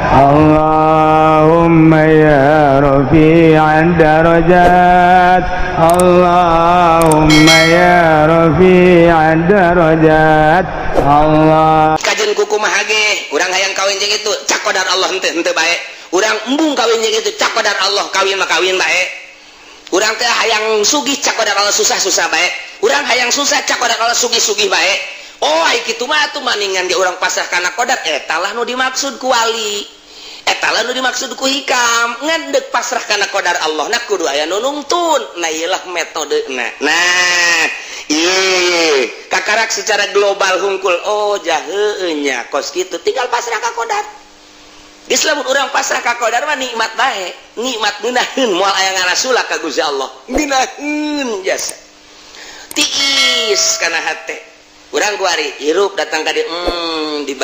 اللهم يا رفيع الدرجات، اللهم يا رفيع الدرجات، الله. Kajen kukumaha ge urang hayang kawin jeung itu, cak qadar Allah henteu, henteu bae. Urang embung kawin jeung itu, cak qadar Allah kawin mah kawin bae. Urang teh hayang sugih, cak qadar Allah susah-susah bae. Urang hayang susah, cak qadar Allah sugih-sugih bae. Oh, ai kitu mah atuh maningan ge urang pasrah kana qadar. Eta lah nu dimaksud ku wali, eta lah nu dimaksud ku hikam. Ngan deuk pasrah kana qadar Allah na kudu aya nu nungtun. Nah, ieu lah metodena. Nah, iya kakarak secara global hungkul. Oh, jahe nya kos kitu, tinggal pasrah ka qadar. Geus, lamun urang pasrah ka qadar mah nikmat bae, nikmat ngeunaheun, moal aya ngarasula ka Gusti Allah, ngeunaheun jasa tiis kana hate urang. Kuari hirup datang ka dieu, di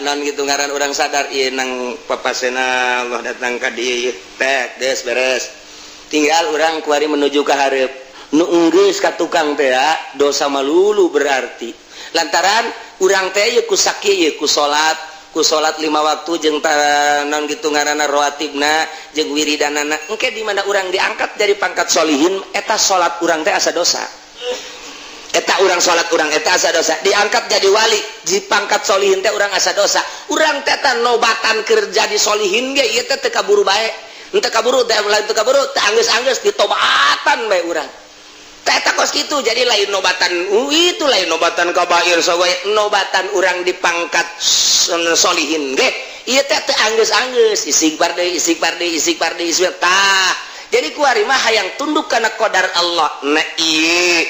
non gitu ngaran, urang sadar ieu nang papasena Allah datang ka dieu ieu tek geus beres, tinggal urang kuari menuju ka hareup. Nu enggeus ka tukang teh dosa malulu, berarti lantaran urang teh ieu ku sakieu ieu ku salat lima waktu jeung non gitu ngaranna rawatibna jeung wiridanana. Engke di mana urang diangkat jadi pangkat solihin, eta salat urang teh asa dosa, eta urang salat urang eta asa dosa. Diangkat jadi wali di pangkat solihin teh urang asa dosa. Urang teh nobatan keur jadi solihin ge ieu teh teu kaburu bae, henteu kaburu teh, lain teu kaburu teh, anggeus-anggeus ditobatan bae urang. Eta kos kitu. Jadi lain nobatan itu, lain nobatan kabair sogoy, nobatan urang dipangkat solihin ge ieu teh teu anggeus-anggeus, istighfar deui, istighfar deui, istighfar deui, istighfar. Tah, jadi kuari mah hayang tunduk kana qadar Allah. Nah, ieu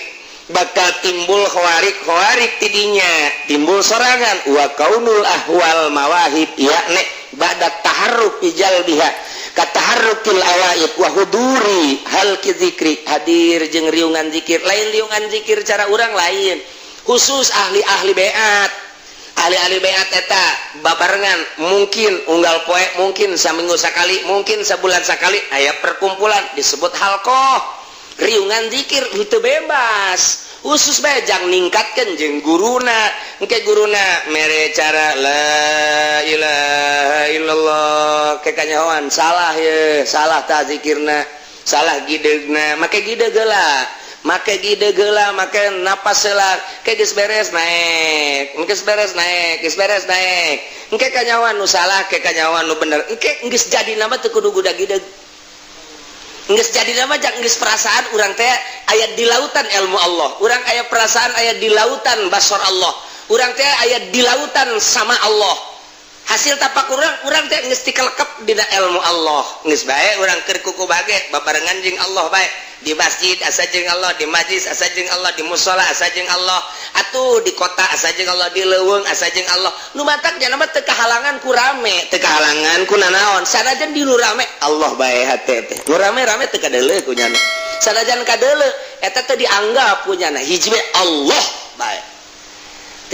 bakal timbul khawarik khawarik tidinya timbul sorangan wa kaunul ahwal mawahib yakni ba'da taharruk ijal biha kataharrukil awaid wa huduri halqi zikri, hadir jeung riungan zikir. Lain riungan zikir cara urang lain, khusus ahli-ahli beat. Ahli-ahli beat eta babarengan, mungkin unggal poe, mungkin saminggu sekali, mungkin sebulan sekali aya perkumpulan disebut halqoh riungan zikir. Itu bebas, khusus bae jang ningkatkeun jeung guruna. Engke guruna mere cara la ilaha illallah, ke kanyahoan salah ye, salah ta zikirna, salah gidegna. Make gideg heula, make gideg heula, make napas heula. Ke geus beres naek, geus beres naek, geus beres naek. Engke kanyahoan nu salah, ke kanyahoan nu bener. Engke geus jadi nama teu kudu guda gideg, geus jadi nama jang geus perasaan urang teh aya di lautan ilmu Allah, urang aya perasaan aya di lautan basor Allah, urang teh aya di lautan sama Allah. Hasil tapak urang, urang teh geus tikelekep dina ilmu Allah. Geus bae urang keur kuku bage babarengan jeung Allah bae. Di masjid asa jeung Allah, di majlis asa jeung Allah, di musola asa jeung Allah, atuh di kota asa jeung Allah, di leuweung asa jeung Allah. Nu matak nya mah teu kahalangan ku rame, teu kahalangan ku nanaon. Sanajan di nu rame Allah bae hate teh, nu rame-rame teu kadeuleu ku nyana. Sanajan kadeuleu eta teh dianggap ku nyana hiji we Allah bae.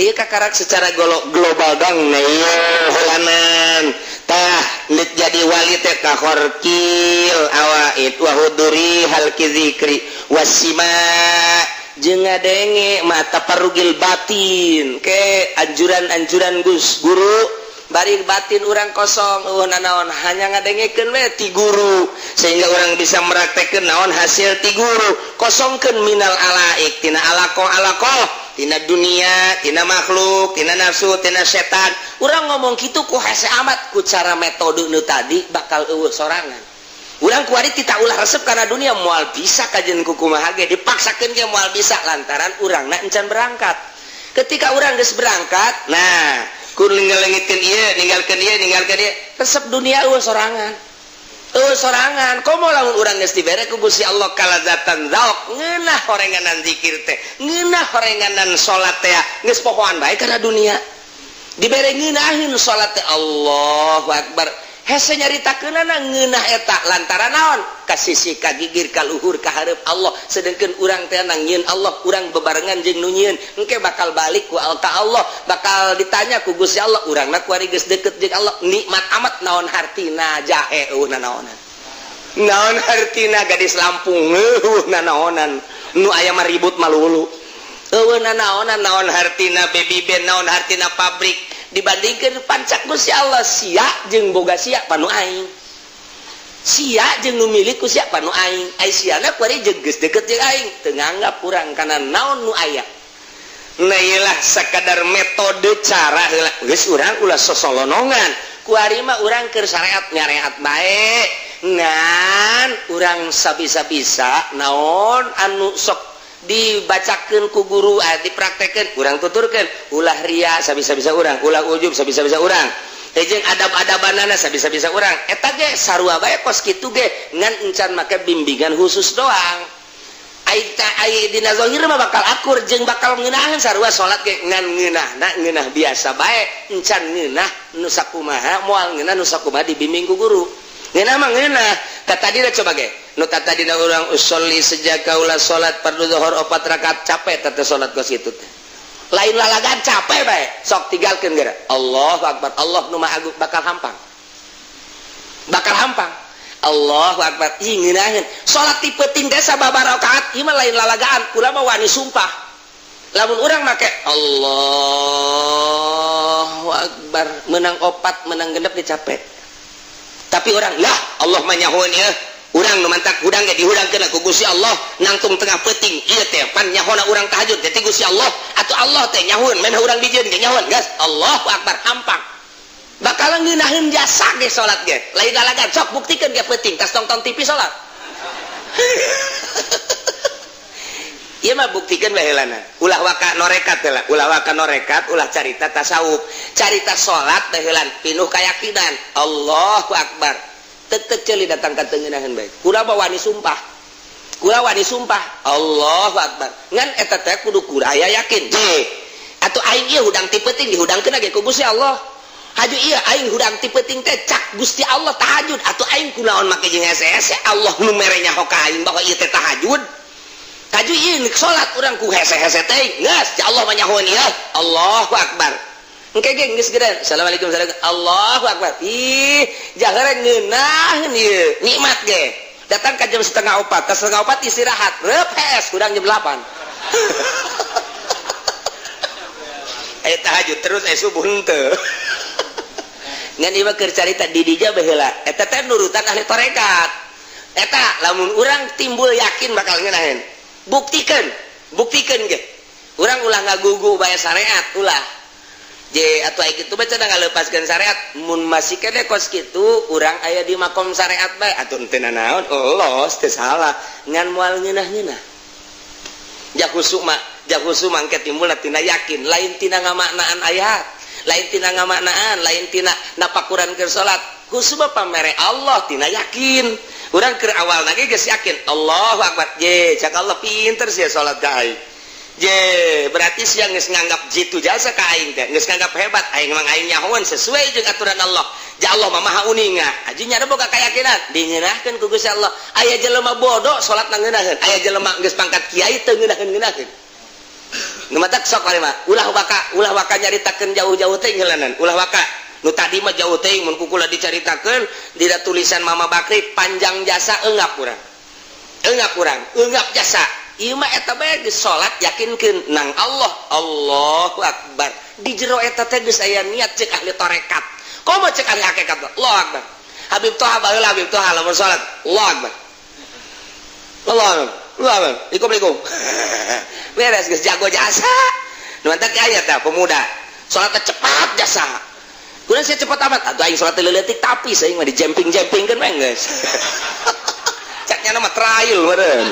Teu kakarak secara global dong. Nah, hulanan tah lit jadi wali teh kahorkil awaid wa huduri halqi zikri wasima jeung ngadenge mata parugil batin ke anjuran-anjuran Gus guru. Bari batin urang kosong, nanaon, hanya ngadengekeun we ti guru sehingga urang bisa meraktekeun naon hasil ti guru. Kosongkeun minal alaik, tina alaqo alaqo, tina dunia, tina makhluk, tina nafsu, tina setan. Urang ngomong gitu ku hese amat, ku cara metode nu tadi bakal eueuh sorangan. Urang kuari kita ulah resep karena dunia, moal bisa. Kajen kukumaha ge dipaksakeun ge moal bisa, lantaran urangna encan berangkat. Ketika urang geus berangkat, nah, ku ninggalkeun ieu, ninggalkeun ieu, ninggalkeun ieu, resep dunia eueuh sorangan, eueuh sorangan. Komo lamun urang geus dibere ku Gusti Allah kalazatan zauk, ngeunah horenganan zikir teh, ngeunah horenganan salat teh, geus pohoan bae kana dunia. Dibere ngeunaheun salat teh, Allahu akbar, hese nyaritakeunana ngeunah eta. Lantaran naon? Ka sisi ka gigir ka luhur ka hareup Allah, sedengkeun urang teh nang Allah, urang bebarengan jeung nu nyieun. Engke bakal balik ku ka Allah, bakal ditanya ku Gusti Allah. Urangna kuari geus deket jeung Allah, nikmat amat. Naon hartina jahe? Eueuh nanaonan. Naon hartina gadis Lampung? Eueuh nanaonan. Nu aya mah ribut malulu, eueuh nanaonan. Naon hartina baby band? Naon hartina pabrik? Dibandingkeun pancak Gusti Allah sia jeung boga sia panu aing. Sia jeung nu milik ku sia panu aing. Ai siana kuari jeung geus deket jeung aing, teu nganggap urang kana naon nu aya. Nah iyalah sakadar metode cara heula. Geus urang ulah sosolonongan. Kuari mah urang keur syariat nyareat bae. Ngan urang sabisa-bisa naon anu sok dibacakeun ku guru, dipraktekeun, urang tuturkeun, ulah ria sabisa-bisa urang, ulah ujub sabisa-bisa urang. Jeung adab-adabanana sabisa-bisa urang. Eta ge sarua bae kos kitu ge ngan encan make bimbingan khusus doang. Ai dina zahir mah bakal akur jeung bakal ngeunaheun sarua salat ge ngan ngeunahna ngeunah biasa bae encan ngeunah nu sakumaha moal ngeunah nu sakumaha dibimbing ku guru. Ngeunah mah ngeunah. Tadina coba ge nu tadina urang usolli sejak kaula salat fardu zuhur 4 rakaat capek teh salat kos kitu teh. Lain lalagan capek bae sok tinggalkeun geura. Allahu akbar, Allah nu Maha Agung bakal hampang. Bakal hampang. Allahu akbar, ih ngeunaheun. Salat ti peuting teh sababaraha rakaat ieu mah lain lalagaan, kula mah wani sumpah. Lamun urang make Allahu akbar, menang 4, menang 6 ge capek. Tapi urang lah Allah mah nyahoeun ieu. Urang nu mantak hudang ge dihudangkeun ku Gusti Allah nangtung tengah peuting ieu teh pan nyahona urang tahajud teh ti Gusti Allah atuh Allah teh nyahoeun meneh urang dijieun ge nyahoeun geus Allahu akbar hampang. Bakal ngeunaheun jasa ge salat ge lain lalagan sok buktikeun ge peuting tas nonton TV salat. Ieu mah buktikeun bae heulana ulah waka norekat heula, ulah waka norekat, ulah carita tasawuf, carita salat bae heulan pinuh kayakinan Allahu akbar. Tek-tek ceuli datang ka teu ngeunaheun bae. Kula mah wani sumpah. Kula wani sumpah Allahu akbar. Ngan eta teh kudu aya yakin. Je. Atuh aing ieu hudang ti peuting dihudangkeun ge ku Gusti Allah. Haju iya aing hudang ti peuting teh cak Gusti Allah tahajud atuh aing kunaon make jeung hese-hese Allah nu mere nyaho ka aing bahwa ieu teh tahajud. Haju ieu nek salat urang ku hese-hese teh geus ya Allah mah nyahoeun ieu Allahu akbar. Engke ge geus geura assalamualaikum assalamualaikum Allahu akbar. Ih jahara ngeunaheun ieu nikmat ge. Datang ka jam 3:30, ka 3:30 istirahat, reup hees hudang jam 8. Aya tahajud terus aya subuh henteu. Ngan ieu mah keur carita di dija baheula. Eta teh nurutan ahli tarekat. Eta lamun urang timbul yakin bakal ngeunaheun. Buktikeun, buktikeun ge. Urang ulah ngagugu bae syariat ulah. Je atuh aya kitu bae cenah ngaleupaskeun syariat. Mun masih keneh kos kitu urang aya di makom syariat bae atuh henteu nanaon, los teu salah. Ngan moal ngeunah-ngeunah. Jahusu mah engke timbulna tina yakin, lain tina ngamaknaan ayat. Lain tina ngamaknaan, lain tina napakuran keur salat. Khusus pamere Allah tina yakin. Urang keur awalna ge geus yakin. Allahu akbar. Je, cak Allah pinter sia salat ka aing. Je, berarti sia geus nganggap jitu jasa ka aing teh, geus nganggap hebat aing mah aing nyahoeun sesuai jeung aturan Allah. Ja Allah mah maha uninga. Aji nya boga keyakinan, dingeunahkeun ku Gusti Allah. Aya jelema bodoh salat ngeunaheun, aya jelema geus pangkat kiai teu ngeunaheun-ngeunaheun. Nu matak sok mah ulah waka nyaritakeun jauh-jauh teh heulanan, ulah waka. Nu tadi mah jauh teh mun kukula dicaritakeun dina tulisan Mama Bakri panjang jasa eungap urang. Eungap urang, eungap jasa. Ieu mah eta bae geus salat yakinkeun nang Allah, Allahu akbar. Di jero eta teh geus aya niat cek ahli tarekat. Komo cek ahli hakikat? Allahu akbar. Habib Toha baheula Habib Toha lamun salat, Allahu akbar. Allahu akbar. Allahu akbar. Ikum. Beres geus jago jasa. Nu mantak aya tah pemuda. Salat cepat jasa. Kunaon sia cepat amat? Atuh aing salat leutik tapi saing mah dijemping-jempingkeun we geus. Cak nya mah trail meureun.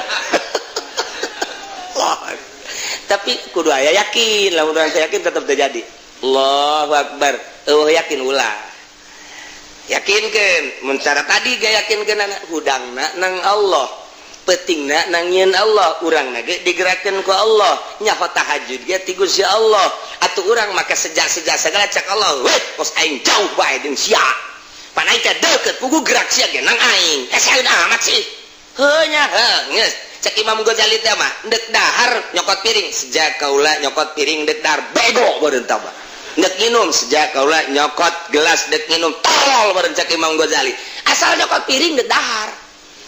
Tapi kudu aya yakin, lamun urang teu yakin tetep terjadi. Allahu akbar. Eueuh yakin ulah. Yakinkeun, mun cara tadi ge yakinkeun anak hudangna nang Allah. Peutingna nang nyieun Allah, urangna ge digerakkeun ku Allah. Nyaho tahajud ge ti Gusti Allah. Atuh urang maka seja-seja sagala cak Allah, weh kos aing jauh bae jeung sia. Pan aing teh deukeut pugu gerak sia ge nang aing. Saeun amat sih. Heuh nya, heuh geus. Cek Imam Ghazali teh mah ndek dahar nyokot piring, sejak kaula nyokot piring ndek dahar bego beureun tah mah. Ndek nginum sejak kaula nyokot gelas ndek nginum tolol beureun cek Imam Ghazali. Asal nyokot piring ndek dahar.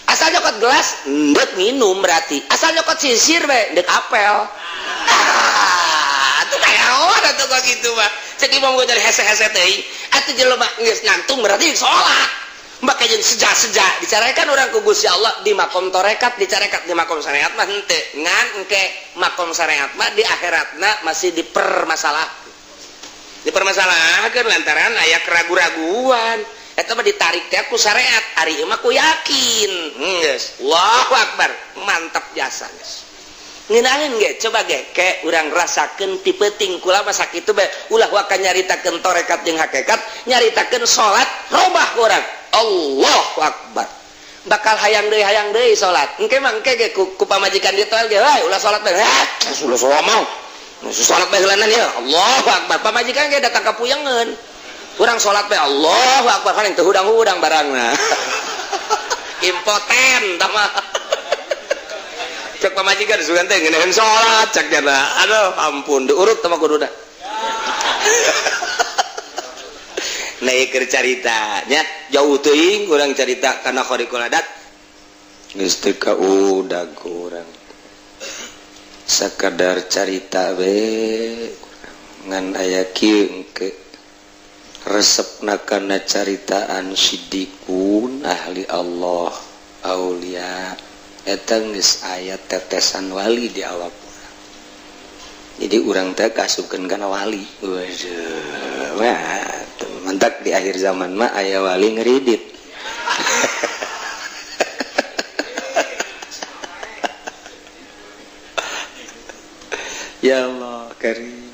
Asal nyokot gelas ndek minum berarti. Asal nyokot sisir bae ndek apel. Ah, atuh kayaon atuh kok gitu mah. Cek Imam Ghazali hese-hese teuing. Atuh jelema geus nangtung berarti salat. Maka jeung seja-seja dicarekan urang ku Gusti Allah di makom torekat, dicarekat di makom syariat mah henteu. Ngan engke makom syariat mah di akhiratna masih dipermasalah. Dipermasalahkeun lantaran aya keragu-raguan. Eta mah ditarik teh ku syariat, ari ieu mah ku yakin. Geus. Allahu akbar, mantap jasa geus. Ngeunaheun ge, coba ge ke urang rasakeun ti peuting kula mah sakitu bae, ulah waka nyaritakeun torekat jeung hakikat, nyaritakeun salat robah urang. Allahu akbar. Bakal hayang deui salat. Engke mah engke ge ku pamajikan di toel ge, "Woi, ulah salat bae." Ah, ulah salat mau. Salat bae heulanan ya. Allahu akbar. Pamajikan ge datang ka puyengeun. Urang salat bae Allahu akbar kan teu hudang-hudang barangna. Impoten tah mah. Cek pamajikan sugan teh ngeunaheun salat cek nya. Aduh, ampun diurut tah mah kuduna. Nah, keur caritanya jauh teuing urang carita kana khariqul adat. Geus teu kaudag urang. Sakadar carita we ngan aya kieu engke resepna kana caritaan siddiqun ahli Allah aulia eta geus aya tetesan wali di awak urang. Jadi urang teh kasupkeun kana wali. Waduh, wah, mantak di akhir zaman mah aya wali ngeridit. Ya Allah karim.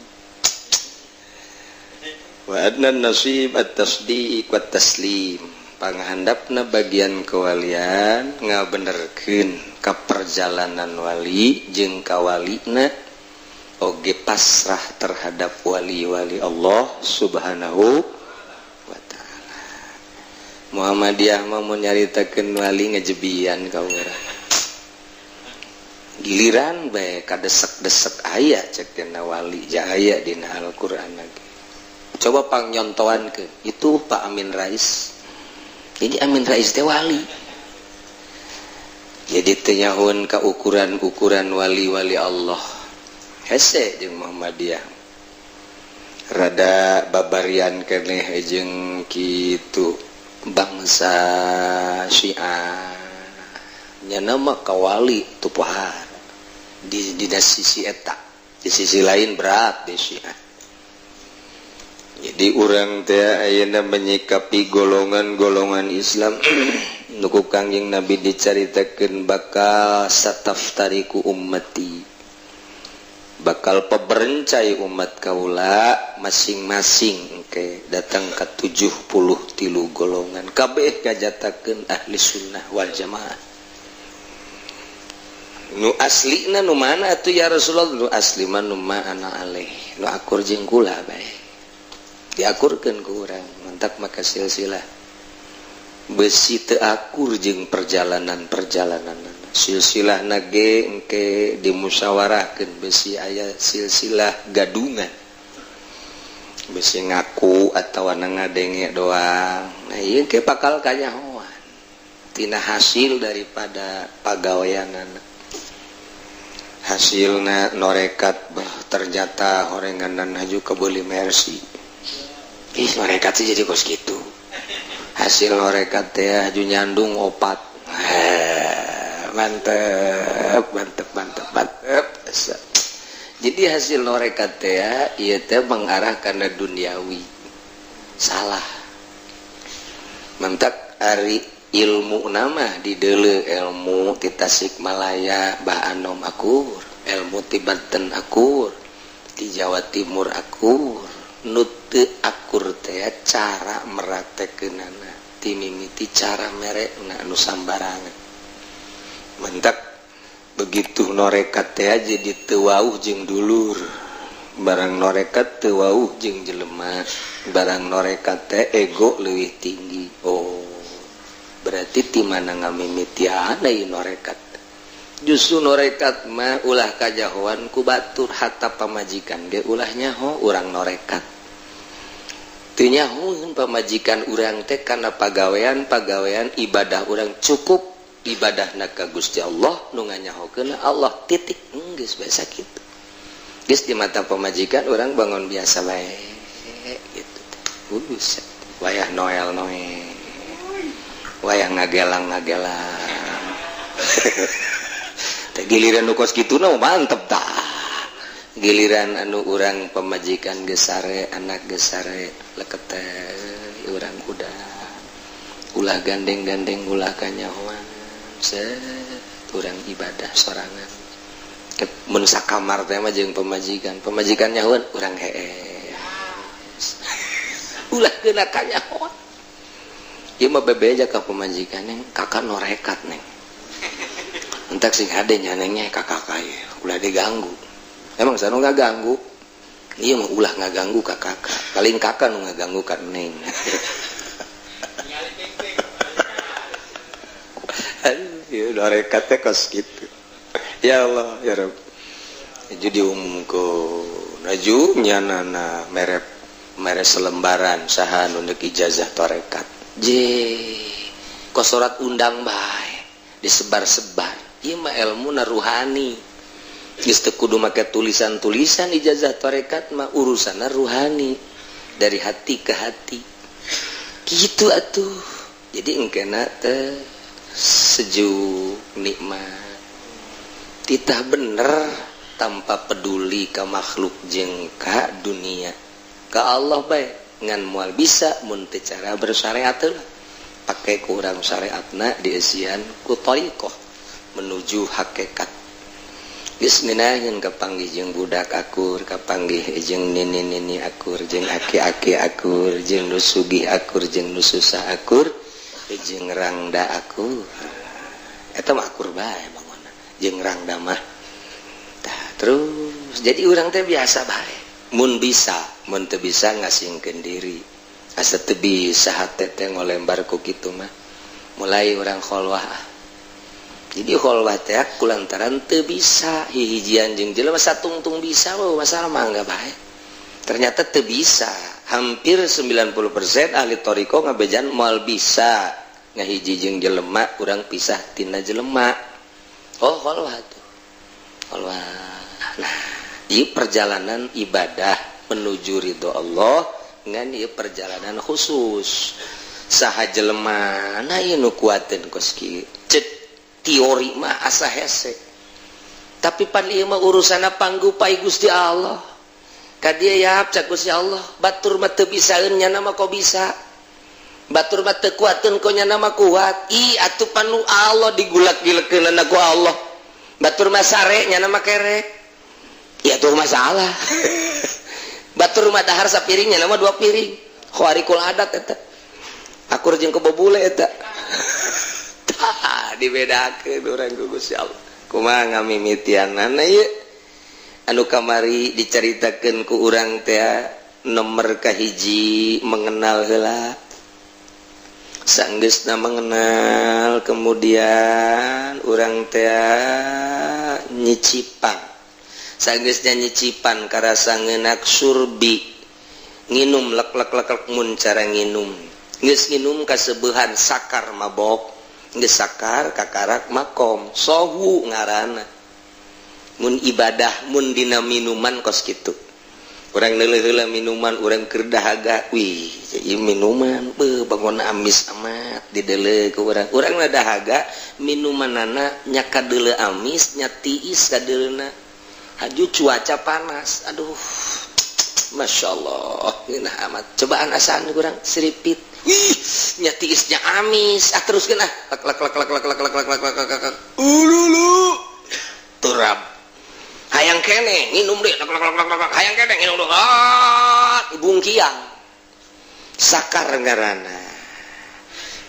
Wa adna nasib at-tasdiq wa taslim. Panghandapna bagian kewalian ngabenerkeun ka perjalanan wali jeung kawalina oge pasrah terhadap wali-wali Allah Subhanahu wa ta'ala. Muhammadiyah mah mun nyaritakeun wali ngejebian ka urang. Giliran bae kadesek-desek aya cek dina wali jaya dina Al-Qur'an lagi. Coba pang nyontoan ke itu Pak Amin Rais. Jadi Amin Rais teh wali. Jadi teu nyahoan ka ukuran-ukuran wali-wali Allah. Hese jeung Muhammadiyah. Rada babarian keneh jeung kitu bangsa Syiah. Nya mah kawali tupohar di sisi eta, di sisi lain berat di Syiah. Jadi urang teh ayeuna menyikapi golongan-golongan Islam nu ku Kangjeng Nabi dicaritakeun bakal sataftariku ummati, bakal peberencai umat kaula masing-masing engke datang ka 73 golongan kabeh ngajatakeun ahli sunnah wal jamaah. Nu aslina nu mana atuh ya Rasulullah? Nu asli mah nu ma ana aleh, nu akur jeung kula bae. Diakurkeun ku urang, mantak maka silsilah besi teu akur jeung perjalanan-perjalanan. Silsilah nage engke dimusyawarahkeun besi aya silsilah gadungan. Besi ngaku atawa ngadenge doang. Nah ieu ke bakal kanyahoan tina hasil daripada pagaweanana. Hasilna norekat bah ternyata horenganan haju kebeuli Mercy. Ih norekat sih jadi kos kitu. Hasil norekat teh haju nyandung opat. Mantep, mantep, mantep, mantep. Jadi hasil norekat teh ieu teh mengarah kana duniawi. Salah. Mantak ari ilmu nama di deuleu ilmu ti Tasikmalaya Bah Anom akur, ilmu ti Banten akur, ti Jawa Timur akur. Nu teu akur teh cara meratekeunana, ti mimiti cara merekna nu sambarangan. Mentak begitu norekat teh jadi teu wauh jeung dulur, barang norekat teu wauh jeung jelema, barang norekat teh ego leuwih tinggi. Oh, berarti ti mana ngamimitian ieu norekat? Justru norekat mah ulah kajahoan ku batur, hatta pamajikan ge ulah nyaho urang norekat. Teu nyahoeun pamajikan urang teh kana pagawean-pagawean ibadah urang cukup ibadahna ka Gusti Allah nu nganyahokeun Allah titik geus biasa kitu. Geus di mata pamajikan urang bangun biasa bae. gitu. Buset, wayah Noel Noel, wayah ngagelang ngagelang teh. Giliran nu kos kitu nu mantep tah. Giliran anu urang pemajikan geus sare, anak geus sare, leket teh urang udah ulah gandeng-gandeng, ulah kanyahoan, set urang ibadah sorangan. Mun sakamar teh mah jeung pemajikan, pemajikan nyahoan, urang hees, ulah kena kanyahoan. Ieu mah bebeja ka pemajikan, "Neng, Kakak norekat, Neng." Entak sing hade nya, Nengnya, kakak kaya ulah diganggu. Emang sana nggak ganggu? Iya mah ulah nggak ganggu ka Kakak, paling Kakak nu ngaganggu ka Neng. Aduh, ya norekat teh kos gitu. Ya Allah, ya Rabb. Jadi umumkeun aju nyanana mere mere selembaran, saha nu deuk ijazah tarekat je kos surat undang bae disebar-sebar. Ieu mah ilmu na ruhani, geus teu kudu make tulisan-tulisan. Ijazah tarekat mah urusanna ruhani, dari hati ke hati gitu atuh. Jadi engkena teh sejuk, nikmat, titah bener, tanpa peduli ke makhluk jeung ka dunia, ke Allah bae. Ngan moal bisa mun teu cara bersyariat lah, pakai kurang syariatna dieusian ku thariqah menuju hakikat. Geus ngeunaheun kapanggih jeung budak akur, kapanggih jeung nini-nini akur, jeung aki-aki akur, jeung nu sugih akur, jeung nu susah akur, jeung rangda akur. Eta mah akur bae bangunna jeung rangda mah. Tah, terus jadi urang teh biasa bae mun bisa. Mun teu bisa, ngasingkeun diri, asa teu bisa hate teh ngolembar ku kitu mah, mulai urang kholwah. Jadi kholwah teh kulantaran teu bisa hihijian jeung jelema satungtung bisa. Oh, masalah mah enggak bae. Ternyata teu bisa. Hampir 90% ahli thoriqoh ngabejan moal bisa ngahiji jeung jelema, urang pisah tina jelema. Oh, kholwah tuh, kholwah. Nah, ieu perjalanan ibadah menuju ridho Allah. Ngan ieu perjalanan khusus saha jelema na ieu nu kuateun kos kieu. Cek teori mah asa hese, tapi pan ieu mah urusanna panggupai Gusti Allah ka dieu ya. Cak Gusti Allah, batur mah teu bisaeun, nyana mah kok bisa, batur mah teu kuateun, kok nyana mah kuat. Ih atuh, panu Allah digulak-gilekeunana ku Allah. Batur mah sare, nyana mah kerek ya, tuh masalah. Batur mah dahar sapiring, nyana mah dua piring. Khawarikul adat eta akur jeung kebo bule eta. Tah, dibedakeun urang ku Gusti Allah. Kumaha ngamimitianana ieu anu kamari dicaritakeun ku urang teh? Nomor kahiji, mengenal heula. Sanggeusna mengenal, kemudian urang teh nyicipan. Sanggeusna nyicipan, karasa ngeunak surbi, nginum lek lek lek lek. Mun cara nginum, geus nginum kasebehan, sakar, mabok. Geus sakar, kakarak makom sohu ngaranna. Mun ibadah, mun dina minuman kos kitu, urang neuleuh heula minuman urang keur dahaga. Wih, ieu minuman beuh bangun amis amat. Dideuleu ku urang, urang dahaga minumanana nya kadeuleu amis nya tiis kadeulena. Haju cuaca panas, aduh, Masya Allah, ngeunah amat. Cobaan asaan kurang siripit. Wih, nya tiisnya amis. Ah, teruskeun ah. Lek lek lek lek lek lek lek lek lek lek lek, ululu, turap. Hayang kene nginum deh, lek lek lek lek. Hayang kene nginum deh. Ah, bungkiang, sakar ngaranna,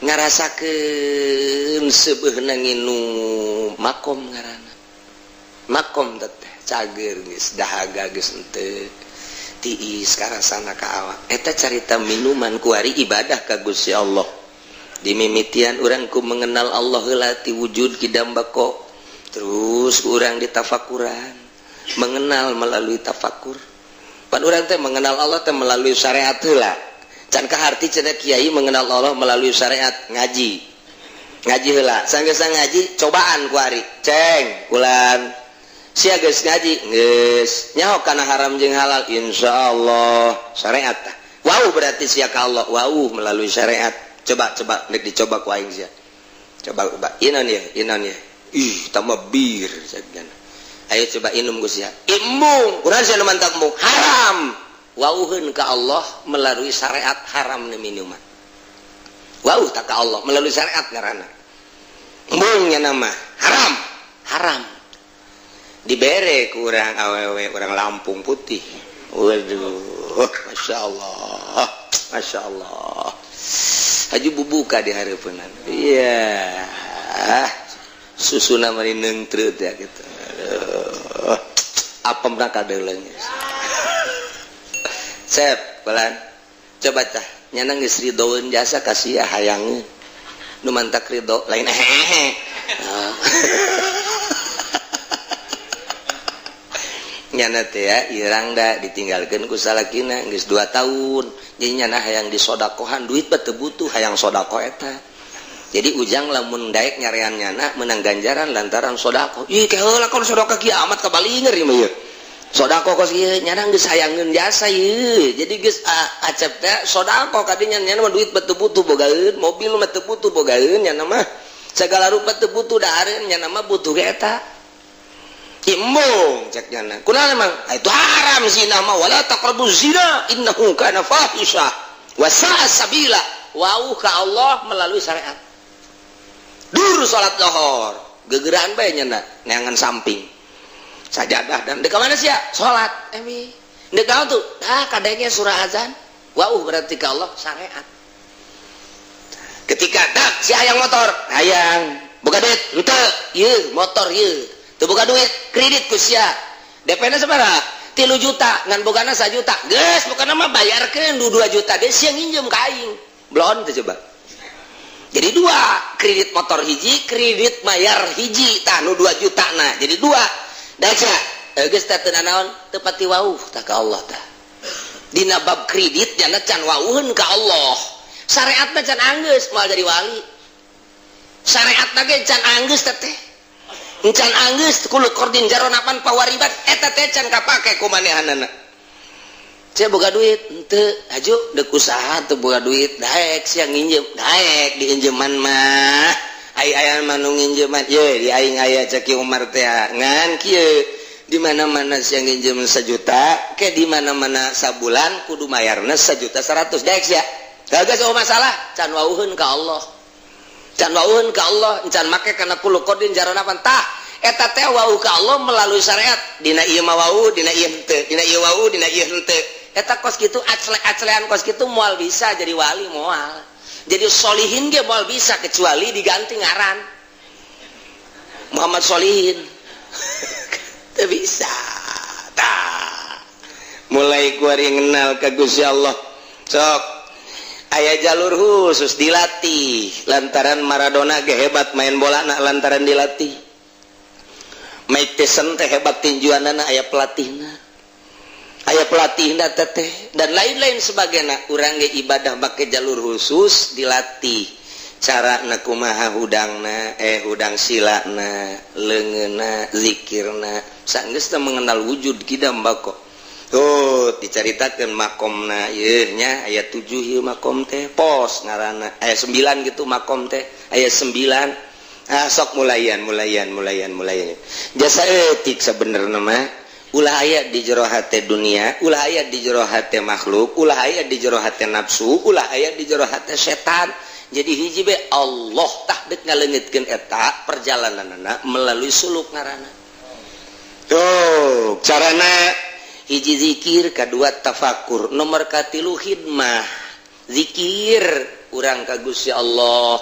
ngarasakeun seubeuhna nginum makom ngaranna. Makom teh cager, geus dahaga geus henteu tiis karasana ka awak. Eta carita minuman. Kuari ibadah ka Gusti Allah, dimimitian urang ku mengenal Allah heula ti wujud kidam bako. Terus urang ditafakuran, mengenal melalui tafakur. Pan urang teh mengenal Allah teh melalui syariat heula. Can kaharti cenah kiai mengenal Allah melalui syariat. Ngaji, ngaji heula. Sanggeus ngaji, cobaan kuari, ceng kulan sia geus ngaji, geus nyaho kana haram jeung halal, insyaallah syariat tah. Wow, berarti sia ka Allah wow melalui syariat. Coba coba nek dicoba ku aing sia. Coba coba inon ya, inon ya. Ih, tambah bir cek. Ayo coba inum ku sia. Embung, urang sia nu mantak embung haram. Wauheun ka Allah melalui syariat, haram nih minuman. Wow, tak ka Allah melalui syariat ngaranna. Embungnya nama haram, haram. Dibere ku urang awewe orang Lampung putih. Waduh, masya Allah, masya Allah. Haji bubuka di hareupeunna. Iya, susu nama neungtreut ya gitu. Aduh, apem na kadeuleuh. Sep, pelan. Coba tah, nyana geus ridoeun jasa kasih hayangeun. Nu mantak ridho lain hehehe. Oh. Nyana teh ya irang da ditinggalkeun ku salakina geus 2 tahun. Jadi nyana hayang disodakohan, duit mah teu butuh, hayang sodakoh eta. Jadi ujang lamun daek nyarean nyana menang ganjaran lantaran sodakoh. Ih, ke heula kon sodakoh kiamat kabalinger ieu mah ieu. Sodakoh kos ieu nyana geus hayangeun jasa ieu. Jadi geus acep teh sodakoh kadinya, nyana mah duit mah teu butuh bogaeun, mobil mah teu butuh bogaeun, nyana mah segala rupa teu butuh dahareun, nyana mah butuh ge eta. Embung cek nyana. Kunaon emang? Ah, itu haram zina mah, wala taqrabu zina innahu kana fahisyah wa sa'a sabila. Wau ka Allah melalui syariat. Dur salat lohor, gegeraan bae nyana neangan samping. Sajadah dan deuk mana sia? Salat emi. Deuk naon tuh? Ah, kadenge surah azan. Wau berarti ka Allah syariat. Ketika dak si hayang motor, hayang boga duit, henteu, ieu motor ieu. Teu boga duit, kredit ku sia. DP-na sabaraha? 3 juta, ngan bogana 1 juta. Geus, pokona mah bayarkeun du 2 juta. Geus sia nginjem ka aing. Belon teh coba. Jadi dua, kredit motor hiji, kredit bayar hiji, tah nu 2 juta na. Jadi dua. Daca, geus teh teu nanaon, teu pati wauh tah ka Allah tah. Dina bab kredit jana can wauheun ka Allah. Syariatna can anggeus moal jadi wali. Syariatna ge can anggeus teh teh. Can anggeus kullu qardin jaronapan pawaribat eta teh can kapake ku manehanana. Sia boga duit henteu, haju deuk usaha teu boga duit, daek sia nginjem, daek diinjeman mah. Ai aya mah nu nginjeman, ye di aing aya cek Ki Umar teh ngan kieu di mana-mana sia nginjem 1 juta, ke di mana-mana sabulan kudu mayarna 1.100.000, daek sia. Kagak eueuh masalah, can wauheun ka Allah. Can wauheun ka Allah, can make kana kullu qardin jaronapan tah. Eta teh wau ka Allah melalui syariat. Dina ieu mah wau, dina ieu henteu, dina ieu wau, dina ieu henteu. Eta kos kitu acle-aclean kos kitu moal bisa jadi wali moal. Jadi solihin ge moal bisa kecuali diganti ngaran. Muhammad Solihin. Teu bisa. Tah. Mulai kuari ngenal ka Gusti Allah. Sok aya jalur khusus dilatih lantaran Maradona ge hebat main bola na lantaran dilatih. Mike Tyson teh hebat tinjuanana aya pelatihna. Aya pelatihna teh dan lain-lain sebagainya. Urang ge ibadah make jalur khusus dilatih. Carana kumaha hudangna, hudang silana, leungeunna, zikirna. Sanggeus teh mengenal wujud kidam bako. Tuh dicaritakeun makomna ieu nya aya 7 ieu makom teh pos ngaranna aya 9 gitu makom teh aya 9. Ah sok mulayan mulayan mulayan mulayan. Jasa etik sabenerna mah ulah aya di jero hate dunia, ulah aya di jero hate makhluk, ulah aya di jero hate nafsu, ulah aya di jero hate setan. Jadi hiji be Allah tah deuk ngaleungitkeun eta perjalananna melalui suluk ngaranna. Tuh carana hiji zikir, kedua tafakur, nomor katilu khidmah. Zikir urang ka Gusti Allah,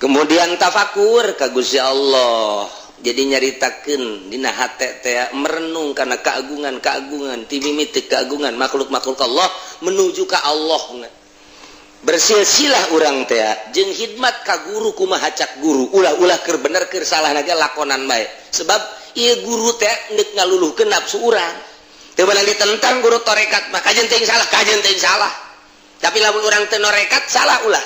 kemudian tafakur ka Gusti Allah. Jadi nyaritakeun dina hate teh merenung kana keagungan-keagungan ti mimiti keagungan makhluk-makhluk Allah menuju ka Allah. Bersilsilah urang teh jeung khidmat ka guru kumaha cak guru, ulah-ulah keur bener keur salah ge lakonan bae. Sebab ieu guru teh deuk ngaluluhkeun nafsu urang. Teu meunang ditentang guru tarekat mah kajeun teuing salah, kajeun teuing salah. Tapi lamun urang teu norekat salah ulah.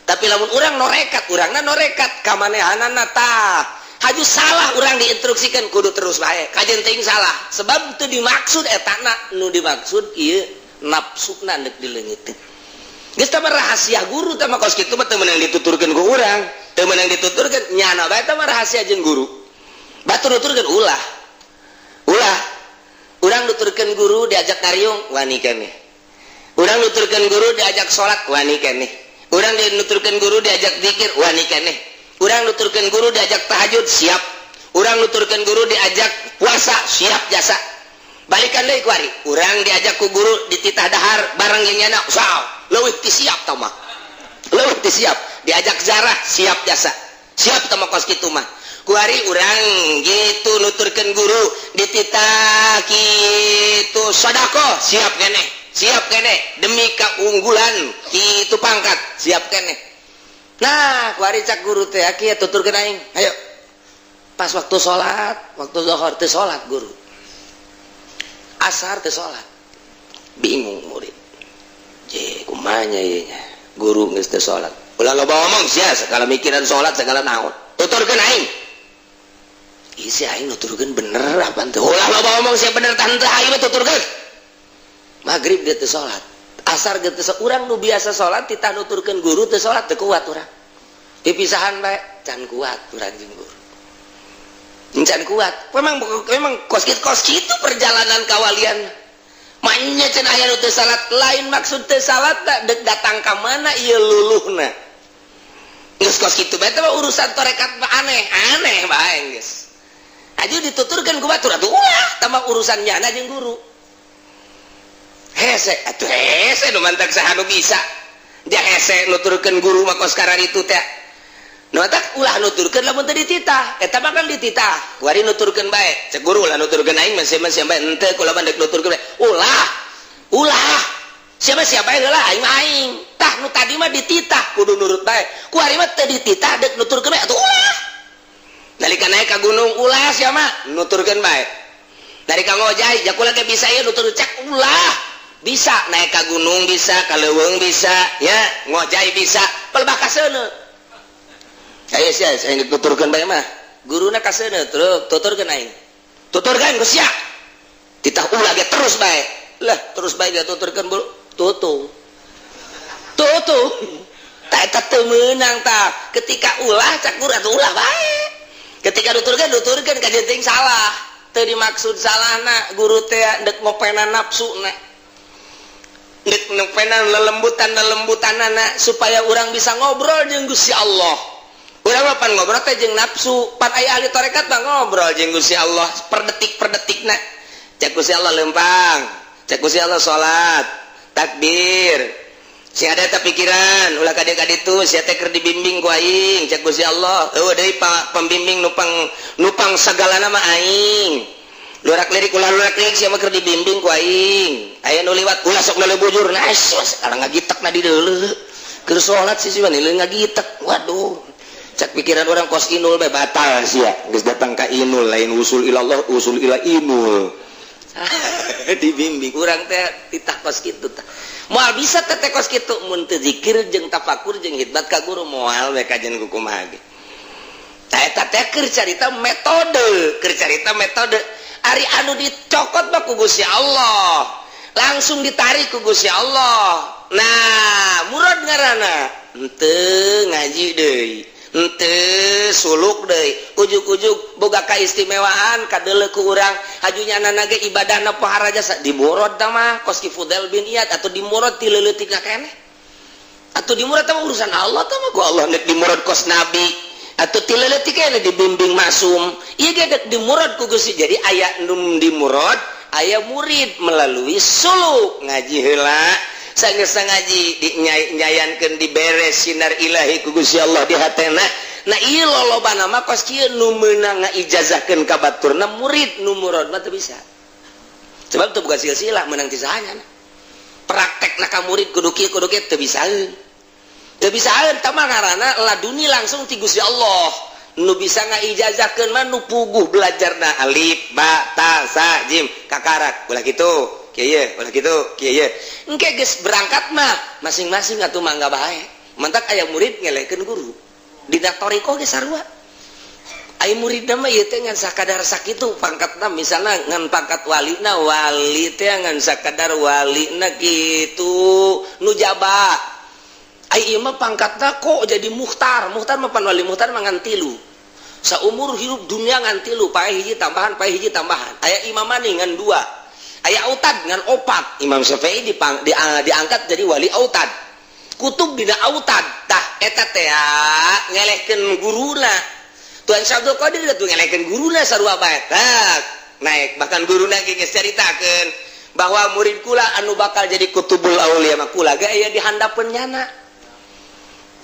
Tapi lamun urang norekat, urangna norekat ka manehanana tah. Haju salah urang diinstruksikan kudu terus bae. Kajeun teuing salah. Sebab teu dimaksud etana, nu dimaksud ieu Nafsuna deuk dileungiteun. Geus tah rahasia guru tah mah, kos kitu mah teu meunang dituturkeun ku urang, teu meunang dituturkeun nyana bae, tah mah rahasia jeung guru. Batur nuturkeun ulah. Ulah. Urang nuturkeun guru diajak ngariung wani keneh. Urang nuturkeun guru diajak salat wani keneh. Urang nuturkeun guru diajak zikir wani keneh. Urang nuturkeun guru diajak tahajud siap. Urang nuturkeun guru diajak puasa siap jasa. Balikan deui kuari. Urang diajak ku guru dititah dahar bareng jeung nyana, saw, leuwih ti siap tah mah. Leuwih ti siap. Diajak zarah siap jasa. Siap tah mah kos kitu mah. Kuari urang gitu nuturkeun guru dititah kitu sedekah siap keneh. Siap keneh demi keunggulan kitu pangkat siap keneh. Nah, kuari cak guru teh kieu, tuturkeun aing. Ayo. Pas waktu sholat, waktu zuhur teu sholat guru. Asar teu sholat. Bingung murid. Je, kumaha ieu nya? Guru geus teu sholat. Ulah loba omong sia, segala mikiran sholat segala naon. Tuturkeun aing. Isi aing nuturkeun bener apa teu? Ulah loba omong sia, bener tah henteu aing mah tuturkeun. Maghrib dia teu sholat. Asar ge teu. Urang nu biasa sholat titah nuturkeun guru teu sholat, teu kuat urang. Dipisahan bae can kuat urang jeung guru. Can kuat. Memang memang kos kitu, kos kitu perjalanan kawalian. Maknya cenah aya nu teu salat, lain maksud teu salat tak dek datang ka mana ieu luluhna. Geus kos kitu bae teh urusan tarekat mah aneh, aneh bae geus. Aju dituturkeun ku batur atuh ulah tambah urusan nyana jeung guru. Hese atuh, hese nu mantak saha nu bisa. Dia hese nuturkeun guru mah kos karar itu teh. Nu mantak ulah nuturkeun lamun teu dititah. Eta mah kan dititah. Kuari nuturkeun bae. Cek guru, ulah nuturkeun aing mah siapa siapa henteu kula mah dek nuturkeun bae. Ulah. Ulah. Siapa siapa heula, aing mah aing. Tah, nu tadi mah dititah kudu nurut bae. Kuari mah teu dititah dek nuturkeun bae atuh ulah. Nalika naik ka gunung, ulah siapa nuturkeun bae. Dari ka ngojay, ja kula ge bisa ieu nutur, cek ulah. Bisa naik ka gunung, bisa ka leuweung, bisa ya ngojay, bisa pelbah kaseuneu. Ayo sia, saya nuturkeun bae mah. Guruna kaseuneu terus tuturkeun aing. Tuturkeun geus sia. Titah ulah ge terus bae. Lah, terus bae dia tuturkeun bulu. Tutu. Tutu. Tak, eta teu meunang tah. Ketika ulah cak guru atuh ulah bae. Ketika nuturkeun, nuturkeun kajeun teuing salah. Teu dimaksud salahna guru teh dek ngopenan nafsu na. Dek ngopenan lelembutan-lelembutanana supaya urang bisa ngobrol jeung Gusti Allah. Urang mah pan ngobrol teh jeung nafsu, pan aya ahli tarekat mah ngobrol jeung Gusti Allah per detik per detikna. Cek Gusti Allah lempang, cek Gusti Allah salat, takbir. Si ada tak pikiran, ulah ka dieu ka ditu, sia teh keur dibimbing ku aing, cek Gusti Allah. Eueuh deui pembimbing nupang nupang sagalana mah aing. Lurak lirik ulah lurak lirik, sia mah keur dibimbing ku aing. Aya nu liwat ulah sok leuleung bujur. Nah, sekarang ngagitek na di deuleu. Keur salat sih sih ngagitek. Waduh. Cek pikiran orang kos inul bae batal sia. Geus datang ka inul, lain usul ilallah, usul ila inul. Dibimbing urang teh titah kos kitu tah. Moal bisa teh teh kos kitu mun teu zikir jeung tafakur jeung khidmat ka guru, moal we kajian ku kumaha ge. Tah, eta teh keur carita metode, keur carita metode. Ari anu dicokot mah ku Gusti Allah. Langsung ditarik ku Gusti Allah. Nah, murad ngaranna henteu ngaji deui. Henteu suluk deui. Ujug-ujug boga kaistimewaan kadeuleu ku urang haju nyana ge ibadahna pohara jasa dimurad tah mah kos ki Fudail bin Iyad atau dimurad ti leuleutikna keneh. Atau dimurad tah mah urusan Allah tah mah, ku Allah nek dimurad kos nabi atau ti leuletik keneh dibimbing maksum. Ieu ge dek dimurad ku Gusti. Jadi aya nu dimurad, aya murid melalui suluk ngaji heula. Sanggeus ngaji dinyayankeun, diberes sinar ilahi ku Gusti Allah di hatena. Nah, ieu lolobana mah kos kieu nu meunang ngaijazahkeun ka baturna murid, nu murad mah teu bisa. Sebab teu boga silsilah meunang ti sahanya. Praktekna ka murid kudu kieu kudu kieu teu bisaeun. Teu bisaeun tah mah ngaranna laduni langsung ti Gusti Allah. Nu bisa ngaijazahkeun mah nu puguh belajarna alif ba ta sa jim kakarak ulah kitu. Kieu ulah kitu, kieu engke geus berangkat mah masing-masing atuh mangga bae. Mantak aya murid ngelehkeun guru. Dina thoriqoh ge sarua. Ai muridna mah ieu teh ngan sakadar sakitu pangkatna, misalna ngan pangkat walina, wali teh ngan sakadar walina kitu nujaba. Ai ieu mah pangkatna kok jadi muhtar. Muhtar mah pan wali muhtar mah ngan tilu saumur hidup dunia, ngan tilu, paeh hiji tambahan, paeh hiji tambahan. Aya imam ngan dua, aya autad ngan opat. Imam Syafi'i diangkat jadi wali autad, kutub dina autad. Tah, eta teh ngelehkeun guruna. Tuan Syekh Abdul Qadir tuh ngelehkeun guruna sarua bae. Tah, naik bahkan guruna ge geus caritakeun bahwa murid kula anu bakal jadi kutubul aulia mah kula ge aya di handapeun nyana.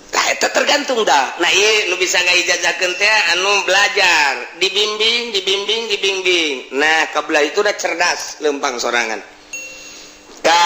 Tah, eta tergantung dah. Nah, ieu nu bisa ngaijazahkeun teh anu belajar, dibimbing, dibimbing, dibimbing. Nah, kabelah itu udah cerdas lempang sorangan. Ka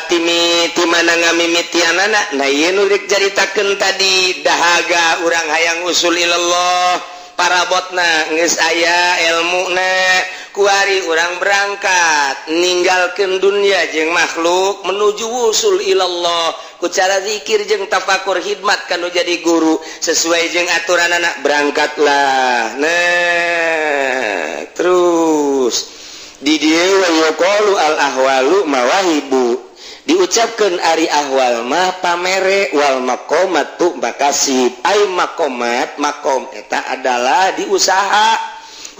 timi ti mana ngamimitianana? Nah, ieu nu rek caritakeun tadi, dahaga urang hayang usul ilallah, parabotna geus aya ilmuna, kuari urang berangkat ninggalkeun dunia jeung makhluk menuju wusul ilallah ku cara zikir jeung tafakur, khidmat kanu jadi guru sesuai jeung aturan anak, berangkatlah. Nah, terus di dieu yuqalu al ahwalu mawahibu, diucapkan ari ahwal mah pamere, wal maqamatu makasib. Ai maqamat, makom eta adalah diusaha,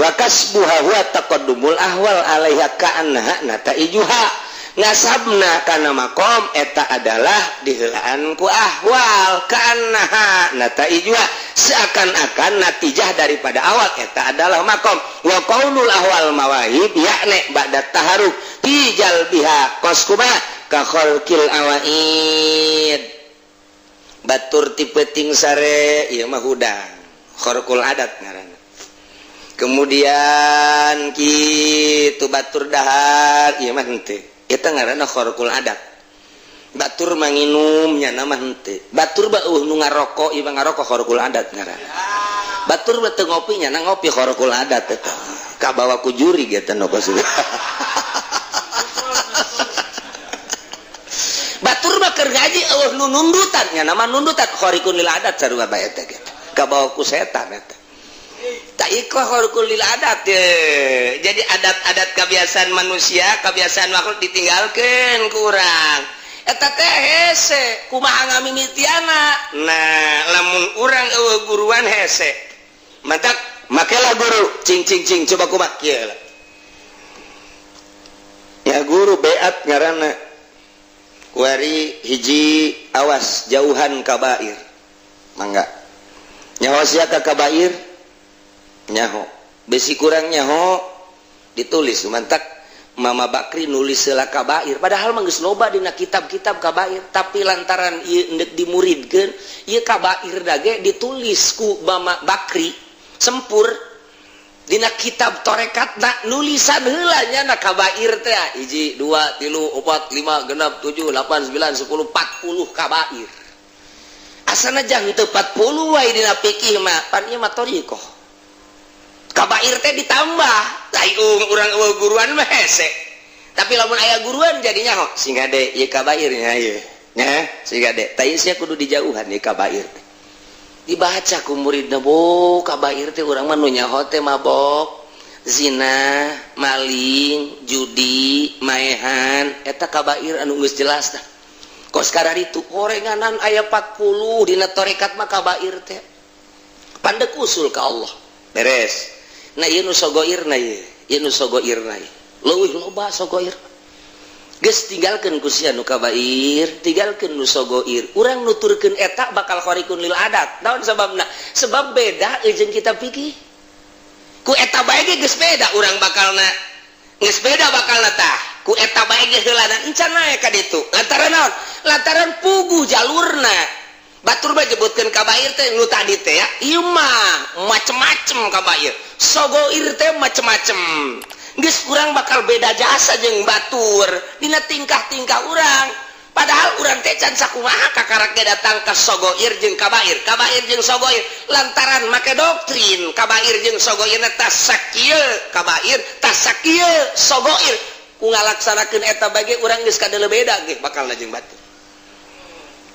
wa kasbuha huwa taqaddumul ahwal alaiha ka'annaha nataijuha. Ngasabna kana makom eta adalah diheulaan ku ahwal, ka'annaha nataijuha, seakan-akan natijah daripada awal eta adalah makom. Wa qaulul ahwal mawahib yakni ba'da taharuk fi jalbiha, kos kumaha? Ka khalqil awaid, batur ti peuting sare, ieu mah hudang, kharqul adat ngaranna. Kemudian kitu batur dahar, ieu mah henteu, eta ngaranna kharqul adat. Batur manginum, nyana mah henteu. Batur mah euweuh nu ngarokok, ieu mah ngarokok, kharqul adat ngaranna. Batur mah teu ngopi, nyana ngopi, kharqul adat eta, kabawa ku jurig eta nu kos. Batur mah keur ngaji euweuh nu nundutan, nyana mah nundutan, khariqun lil adat sarua bae eta ge, kabawa ku setan eta. Tak iko kharqul lil adat ye. Jadi adat-adat kebiasaan manusia, kebiasaan makhluk ditinggalkan kurang eta teh hese. Kumaha ngamimitiana? Nah, lamun urang euweuh guruan hese, mantak makelah guru, cing cing cing, coba kumaha kieu lah ya. Guru beat ngaranna kuari hiji, awas jauhan kabair, mangga nyaho sia ka kabair, nyaho besi kurang nyaho ditulis. Mantak Mama Bakri nulis heula kabair, padahal mah geus loba dina kitab-kitab kabair, tapi lantaran ieu endek dimuridkeun ieu kabair dage ditulis ku Mama Bakri sempur dina kitab torekatna, nulisan heula nya na kabair teh hiji, dua, tilu, opat, lima, genap, tujuh, delapan, sembilan, sepuluh, 40 kabair. Asana jang teu 40 wae dina fikih mah, pan ieu mah thoriqoh, kabair teh ditambah. Tai urang euweuh guruan mah hese, tapi lamun aya guruan jadinya ho sing gade ieu kabairnya ieu nya, sing gade tah sia kudu dijauhan ieu kabair teh. Dibaca ku muridna, bo kabair teh urang mah nu nyaho teh mabok, zina, maling, judi, maehan, eta kabair anu geus jelas tah. Kos itu gorenganan aya 40 dina torekat mah kabair teh pandek usul ka Allah beres. Nah, ieu nu sogoirna, ieu ieu nu sogoirna ieu leuwih loba sogoir. Geus tinggalkeun ku sia nu kabair, tinggalkeun nu sogoir. Urang nuturkeun eta bakal khariqun lil adat. Naon sababna? Sebab beda jeung kita fikih. Ku eta bae ge geus beda urang bakalna, geus beda bakalna. Tah, ku eta bae ge heulana encan naek ka ditu. Lantaran naon? Lantaran puguh jalurna. Batur mah nyebutkeun kabair teh nu tadi teh ya, ieu mah macem-macem kabair, sogoir teh macem-macem. Geus urang bakal beda jasa jeung batur dina tingkah-tingkah urang, padahal urang teh can sakumaha kakarak ge datang ka sogoir jeung kabair, kabair jeung sogoir, lantaran make doktrin kabair jeung sogoir tas sakieu kabair, tas sakieu sogoir. Ku ngalaksanakeun eta bage urang geus kadeuleu beda ge bakalna jeung batur.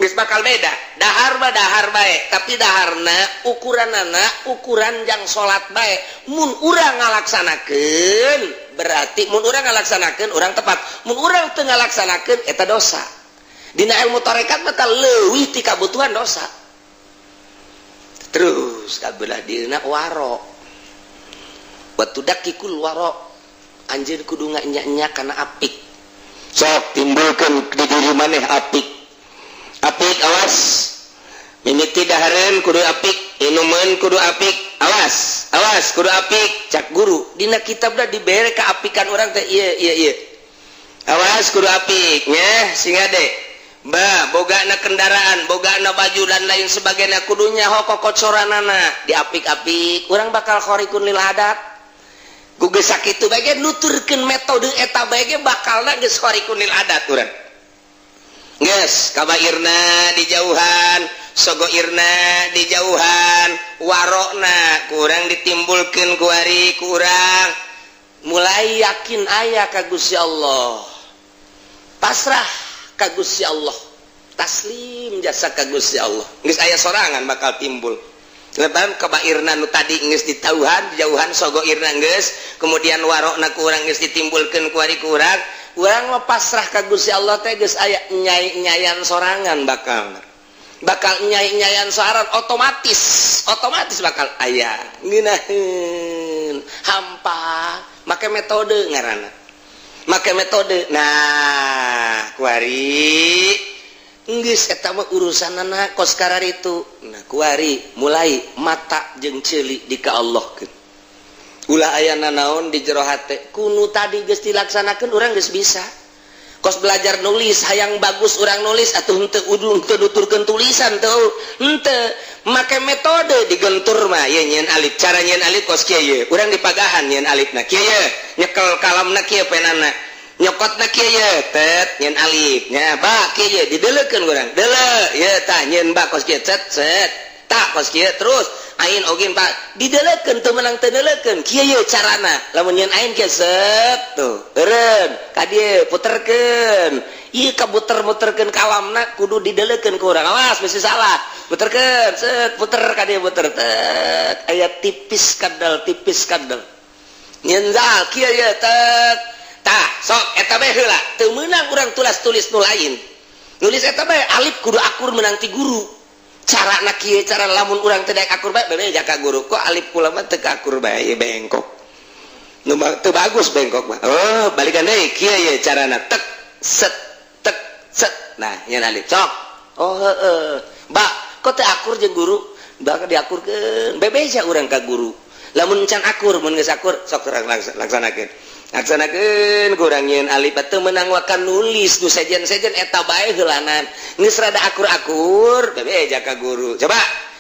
Geus bakal beda. Dahar mah dahar bae, tapi daharna ukuranana ukuran jang salat bae. Mun urang ngalaksanakeun, berarti mun urang ngalaksanakeun urang tepat. Mun urang teu ngalaksanakeun, eta dosa. Dina ilmu tarekat mah leuwih ti kabutuhan dosa. Terus kabelah dina waro. Wa tudaqqikul waro. Anjeun kudu nganya-nya kana apik. Sok timbulkeun di diri maneh apik. Apik, awas, mimiti dahareun kudu apik, inumeun kudu apik, awas, awas, kudu apik. Cak guru dina kitabna dibere keapikan urang teh ieu ieu ieu. Awas, kudu apik nya, sing ade ba bogana kendaraan, bogana baju, dan lain sebagainya, kudunya hoko kocoranana diapik-apik. Urang bakal khariqun lil adat. Ku geus sakitu bae ge, nuturkeun metode eta bae ge, bakalna geus khariqun lil adat urang. Geus kabairna dijauhan, sogoirna dijauhan, warokna kurang ditimbulkeun kuari, kurang mulai yakin aya ka Gusti Allah, pasrah ka Gusti Allah, taslim jasa ka Gusti Allah. Geus aya sorangan bakal timbul. Lebaran kabairna nu tadi geus ditauhan, dijauhan, sogoirna geus, kemudian warokna kurang geus ditimbulkeun kuari, kurang urang mah pasrah ka Gusti Allah teh geus aya nyai-nyayan sorangan, bakal bakal nyai-nyayan sorangan, otomatis otomatis bakal aya ngeunaheun hampa. Make metode ngaranna, make metode. Nah, kuari geus eta mah urusanana kos itu. Nah, kuari mulai mata jeung ceuli di ka Allah, ulah aya naon di jero hate. Kunu tadi geus dilaksanakeun, urang geus bisa. Kos belajar nulis, hayang bagus urang nulis atau henteu, udung teu nuturkeun tulisan tuh henteu, make metode digentur mah ye nyieun alif. Cara nyieun alif kos kieu ye, urang dipagahan nyieun alifna kieu ye, nyekel kalamna kieu, penana nyokotna kieu ye, tet nyieun alif nya. Ba kieu ye, dideleukeun urang deuleu ye, tah nyieun ba kos kieu, cet cet, tak kos kieu. Terus ain ogin pak dideleukeun, teu meunang teu neuleukeun. Kieu ye carana lamun nyieun ain kieu, set tuh eureun ka dieu, puterkeun ieu, kabuter-muterkeun kalamna kudu dideleukeun ku urang, awas bisi salah. Puterkeun, set, puter ka dieu, puter, tet, aya tipis kadal, tipis kadal. Nyieun zal kieu ye, tet, tah sok eta bae heula. Teu meunang urang tulas-tulis nu lain, nulis eta bae. Alif kudu akur meunang ti guru, cara na kieu, cara lamun urang teu daek akur bae, bebe jaka guru, kok alif kula mah teu akur bae, bengkok nu teu bagus, bengkok mah. Oh, balikan deui, kieu ye carana, tek set tek set. Nah, nyeun alif sok. Oh heeh, ba kok teu akur jeung guru, bakal diakurkeun. Bebeja urang ka guru lamun can akur. Mun geus akur, sok urang laksanakeun, laksanakeun. Kurang nyieun alif teu meunang wakan nulis nu sejen-sejen, eta bae heulanan. Geus rada akur-akur, bebeja ka guru, coba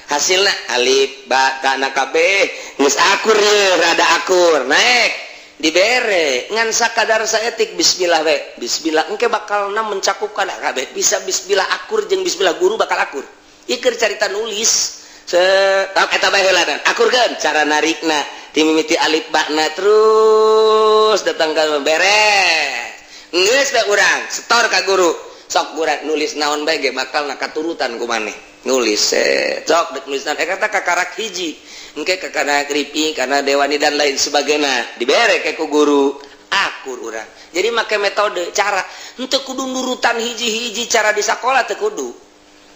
hasilna alif ba ta na kabeh geus akur ye, rada akur, naik dibere ngan sakadar saetik bismillah we. Bismillah engke bakalna mencakup kana kabeh. Bisa bismillah akur jeung bismillah guru bakal akur. Ieu keur carita nulis. Eta bae heulanan, akurkeun cara narikna timimiti alif bakna terus datang ka beres. Geus bae urang setor ka guru, sok urang nulis naon bae ge bakal na katurutan ku maneh nulis. Sok dek nulis naon, kata kakarak hiji engke kakana kripi karena dewani dan lain sebagainya, dibere ke ku guru, akur urang. Jadi make metode cara, henteu kudu nurutan hiji-hiji cara di sekolah, teu kudu.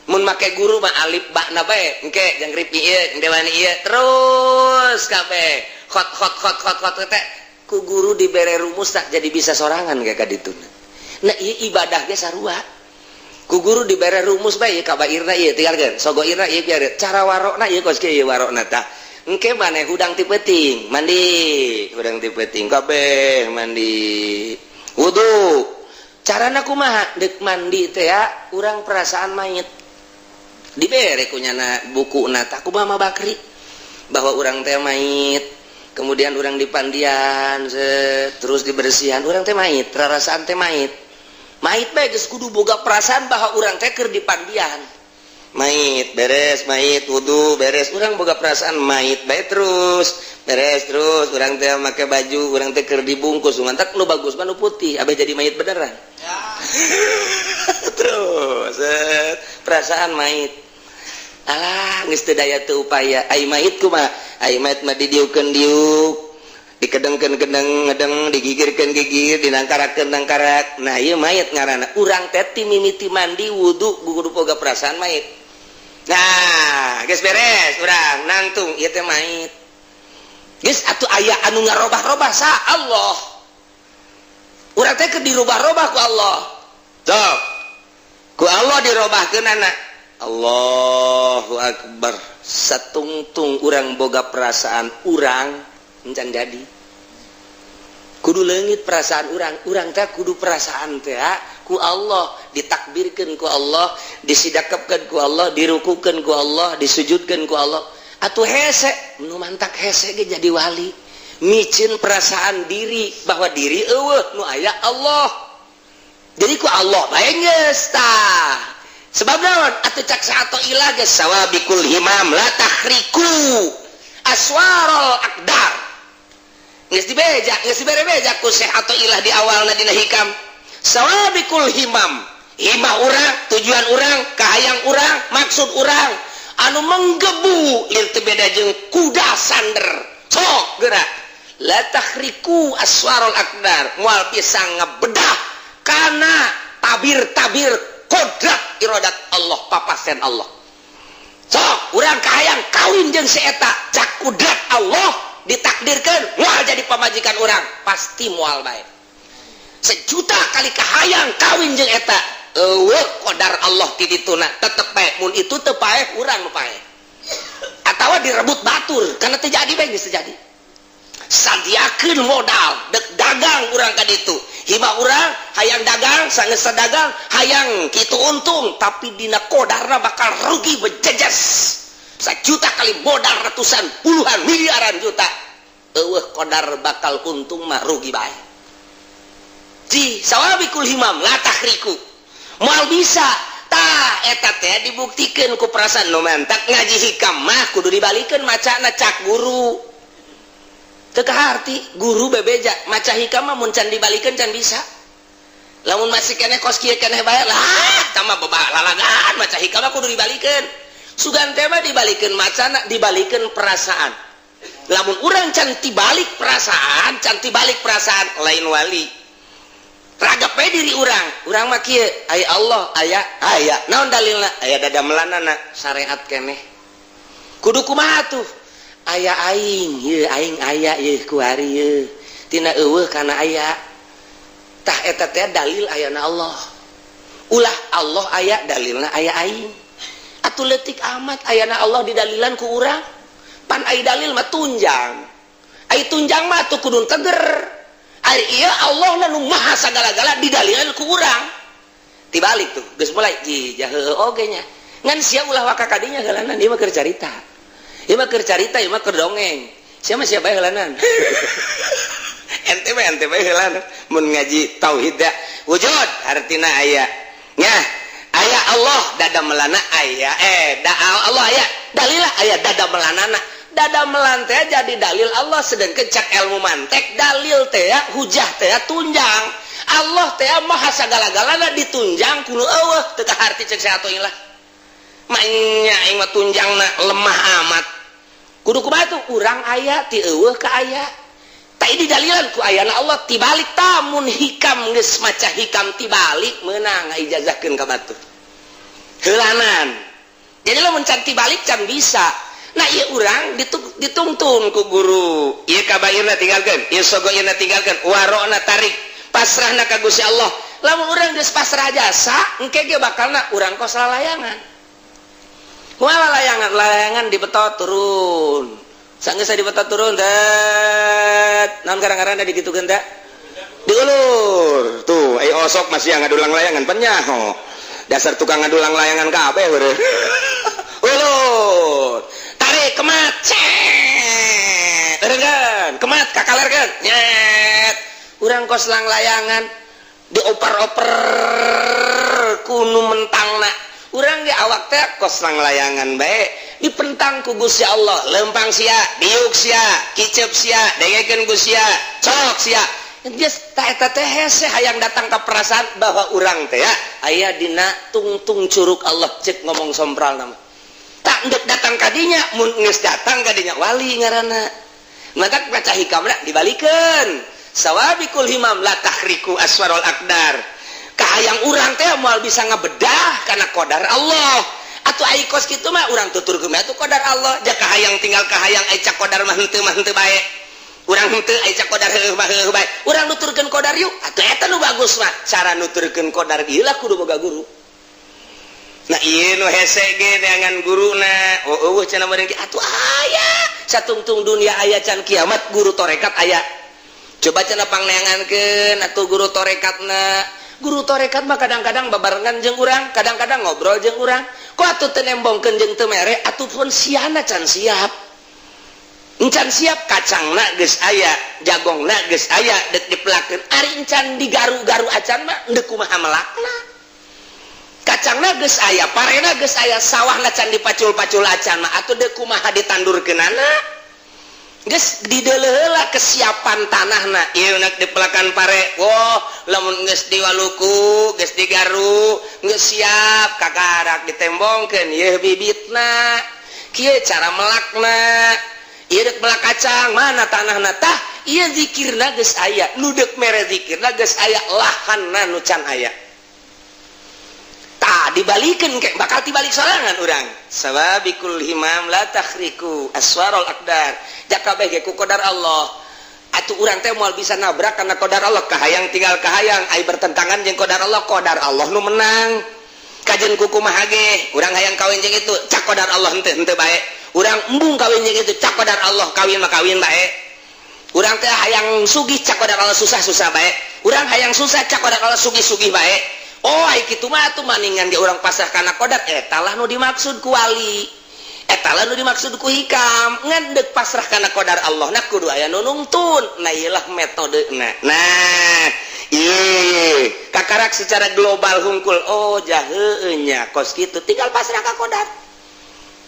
Mun make guru mah alif bakna bae, engke jeung ripi ieu, dewani ieu, terus kabeh khot khot khot khot khot teh ku guru dibere rumus, tak jadi bisa sorangan kayak kadituna. Nah, ieu ibadah ge sarua, ku guru dibere rumus bae, ieu kabairna ieu tinggalkeun, sogoirna ieu biar cara warokna ieu kos kieu warokna. Tah, engke maneh hudang ti peuting mandi, hudang ti peuting kabeh mandi wudu, carana kumaha deuk mandi teh ya, urang perasaan mayit. Dibere kunyana buku nata kumaha Bakri bahwa urang teh mayit, kemudian urang dipandian, terus dibersihan, urang teh mayit, rarasaan teh mayit, mayit bae. Geus kudu boga perasaan bahwa urang teh keur dipandian mayit. Beres mayit, wudu beres, urang boga perasaan mayit bae. Terus beres, terus urang teh make baju, urang teh keur dibungkus. Mantak nu bagus mah nu putih, abeh jadi mayit beneran ya. Terus set, perasaan mait. Alah, geus teu daya teu upaya. Ai mait kumaha? Ai mait mah didiukeun diuk, dikedengkeun kedeng ngedeng, digigirkeun gigir, dinangkarakeun nangkarak. Nah, ieu mayit ngaranna. Urang teh ti mimiti mandi wudu kudu boga perasaan mayit. Nah, geus beres urang nangtung ieu teh mayit. Geus atuh aya anu ngarobah-robah sa Allah. Urang teh keur dirubah-robah ku Allah. Sok. Ku Allah dirobahkeunana. Allahu akbar. Satungtung urang boga perasaan urang encan jadi. Kudu leungit perasaan urang, urang teh kudu perasaan teh ku Allah ditakbirkeun ku Allah, disidakepkeun ku Allah, dirukukeun ku Allah, disujudkeun ku Allah. Atuh hese, nu mantak hese ge jadi wali. Micin perasaan diri bahwa diri eueuh nu aya Allah. Jadi ku Allah bae geus tah. Sebab naon? Atuh cak Athoillah geus sawabikul himam la takhriku aswarul aqdar. Geus dibeja, geus dibere beja ku Syekh Athoillah di awalna dina hikam. Sawabikul himam, himah urang, tujuan urang, kahayang urang, maksud urang anu menggebu ieu teu beda jeung kuda sander. Sok geura. La takhriku aswarul aqdar, moal bisa ngebedah kana tabir-tabir kodrat iradat Allah, papasen Allah. Sok urang kahayang kawin jeung si eta, cak kudrat Allah ditakdirkan moal jadi pamajikan urang, pasti moal bae. Sejuta kali kahayang kawin jeung eta, eueuh qadar Allah ti dituna tetep bae. Mun itu teu paeh, urang nu paeh atawa direbut batur, karena teu jadi bae, geus teu jadi. Sadiakeun modal dek dagang urang ka ditu, hima urang hayang dagang, sanggeus dagang hayang kitu untung, tapi dina kodarna bakal rugi bejejes. Sejuta kali modal ratusan puluhan miliaran juta, eueuh kodar bakal untung mah rugi bae. Ji sawabikul himam la takhriku, moal bisa. Tah, eta teh dibuktikeun ku perasaan. Nu mantak ngaji hikam mah kudu dibalikeun macana cak guru. Teu kaharti guru bebeja maca hikam mah mun can dibalikeun can bisa. Lamun masih keneh kos kieu keneh bae lah, tah mah beba lalagaan maca hikam mah kudu dibalikeun. Sugan teh mah dibalikeun macana, dibalikeun perasaan. Lamun urang can tibalik perasaan, can tibalik perasaan, lain wali. Ragap bae diri urang, urang mah kieu, aya Allah, aya aya. Naon dalilna? Aya dada melanana, syariat keneh. Kudu kumaha tuh? Aya aing, ieu aing aya ieu kuari ieu. Tina eueuh kana aya. Tah, eta teh dalil ayana Allah. Ulah Allah aya dalilna aya aing. Atuh leutik amat ayana Allah didalilan ku urang. Pan ai dalil mah tunjang. Ai tunjang mah atuh kudu teger. Ari ieu Allah nu maha sagala-gala didalilan ku urang. Tibalik tuh, geus mulai ji jahe oge nya. Ngan sia ulah waka kadinya heulanan, ieu mah keur carita. Ieu mah keur carita, ieu mah keur dongeng. Sia mah sia bae heulanan. Ente mah ente bae heulanan mun ngaji tauhid da. Wujud artina aya. Nya, aya Allah dada melana aya, da Allah aya. Dalilah aya dada melanana. Dada melan teh jadi dalil Allah, sedangkan cak ilmu mantek dalil teh hujah teh tunjang. Allah teh maha sagala-galana ditunjang kudu eueuh, teu kaharti cek Athoillah. Maenya aing mah tunjangna lemah amat. Kudu kumaha tuh? Urang aya ti eueuh ka aya. Ta ini dalilan ku ayana Allah tibalik. Tamun hikam geus maca hikam tibalik, meunang ngaijazahkeun ka batur. Heulanan. Jadi lamun can tibalik can bisa. Nah, ieu urang ditungtun ku guru. Ieu kabairna tinggalkeun, ieu sogoirna tinggalkeun, warokna tarik, pasrahna ka Gusti Allah. Lamun urang geus pasrah jasa, engke ge bakalna urang kos lalayangan. Kumaha lalayangan? Lalayangan dibetot turun. Sanggeus dibetot turun, tet. Naon kadang-kadang digitukeun teh? Diulur. Tuh, ai osok masih yang ngadulang layangan penyaho. Dasar tukang ngadulang layangan kabeh beureum. Ulur. Tarik kemat. Cet. Eureunkeun, kemat kakalerkeun. Nyet. Urang kos lang layangan dioper-oper kunu mentangna. Urang ge awak teh kos lang layangan bae dipentang ku Gusti Allah, lempang sia, diuk sia, kicep sia, dengekeun ku sia, cok sia. Geus ta eta teh hese hayang datang ka perasaan bahwa urang teh ya aya dina tungtung curug Allah, cek ngomong sompral nama. Tak ndek datang kadinya, mun geus datang kadinya wali ngaranna. Matak baca hikamna dibalikeun. Sawabikul himam la takhriku aswarul aqdar. Kahayang urang teh moal bisa ngabedah kana qadar Allah. Atuh ai kos kitu mah urang tuturkeun atuh qadar Allah. Ja kahayang tinggal kahayang, ai cak qadar mah henteu mah henteu bae. Urang henteu, ai cak qadar heueuh mah heueuh bae. Urang nuturkeun qadar yuk. Atuh eta nu bagus mah. Cara nuturkeun qadar ieu lah kudu boga guru. Nah, ieu nu hese ge neangan guruna. Oh, eueuh cenah meureun atuh aya. Satungtung dunia aya can kiamat guru torekat aya. Coba cenah pangneangankeun atuh guru torekatna. Guru torekat mah kadang-kadang babarengan jeung urang, kadang-kadang ngobrol jeung urang. Kok atuh teu nembongkeun jeung teu mere, atuh pun siana can siap. Encan siap, kacangna geus aya, jagongna geus aya, dek dipelakeun. Ari encan digaru-garu acan mah deuk kumaha melakna? Kacangna geus aya, parena geus aya, sawahna can dipacul-pacul acan mah atuh deuk kumaha ditandurkeunana? Geus dideuleu heula kesiapan tanahna. Ieu nek dipelakan pare, wah, lamun geus diwaluku, geus digaru, geus siap, kakarak ditembongkeun ieu bibitna. Kieu cara melakna. Ieu dek melak kacang, mana tanahna tah? Ieu zikirna geus aya, nu deuk mere zikirna geus aya, lahanna nu can aya. Tah dibalikeun ke bakal tibalik sorangan urang. Sababikul himam la takhriku aswarul aqdar. Jaka kabeh ge ku qadar Allah. Atuh urang teh moal bisa nabrak karena qadar Allah. Kahayang tinggal kahayang, ai bertentangan jeung qadar Allah, qadar Allah nu menang. Kajen ku kumaha ge, urang hayang kawin jeung itu, cak qadar Allah henteu henteu bae. Urang embung kawin jeung itu, cak qadar Allah kawin mah kawin bae. Urang teh hayang sugih, cak qadar Allah susah-susah bae. Urang hayang susah, cak qadar Allah sugih-sugih bae. Oh, ai kitu mah atuh maningan ge urang pasrah kana qadar. Eta lah nu dimaksud ku wali. Eta lah nu dimaksud ku hikam. Ngan deuk pasrah kana qadar Allah na kudu aya nu nungtun. Nah, ieu lah metodena. Nah, ieu kakarak secara global hungkul. Oh, jaheueuh nya kos kitu tinggal pasrah ka qadar.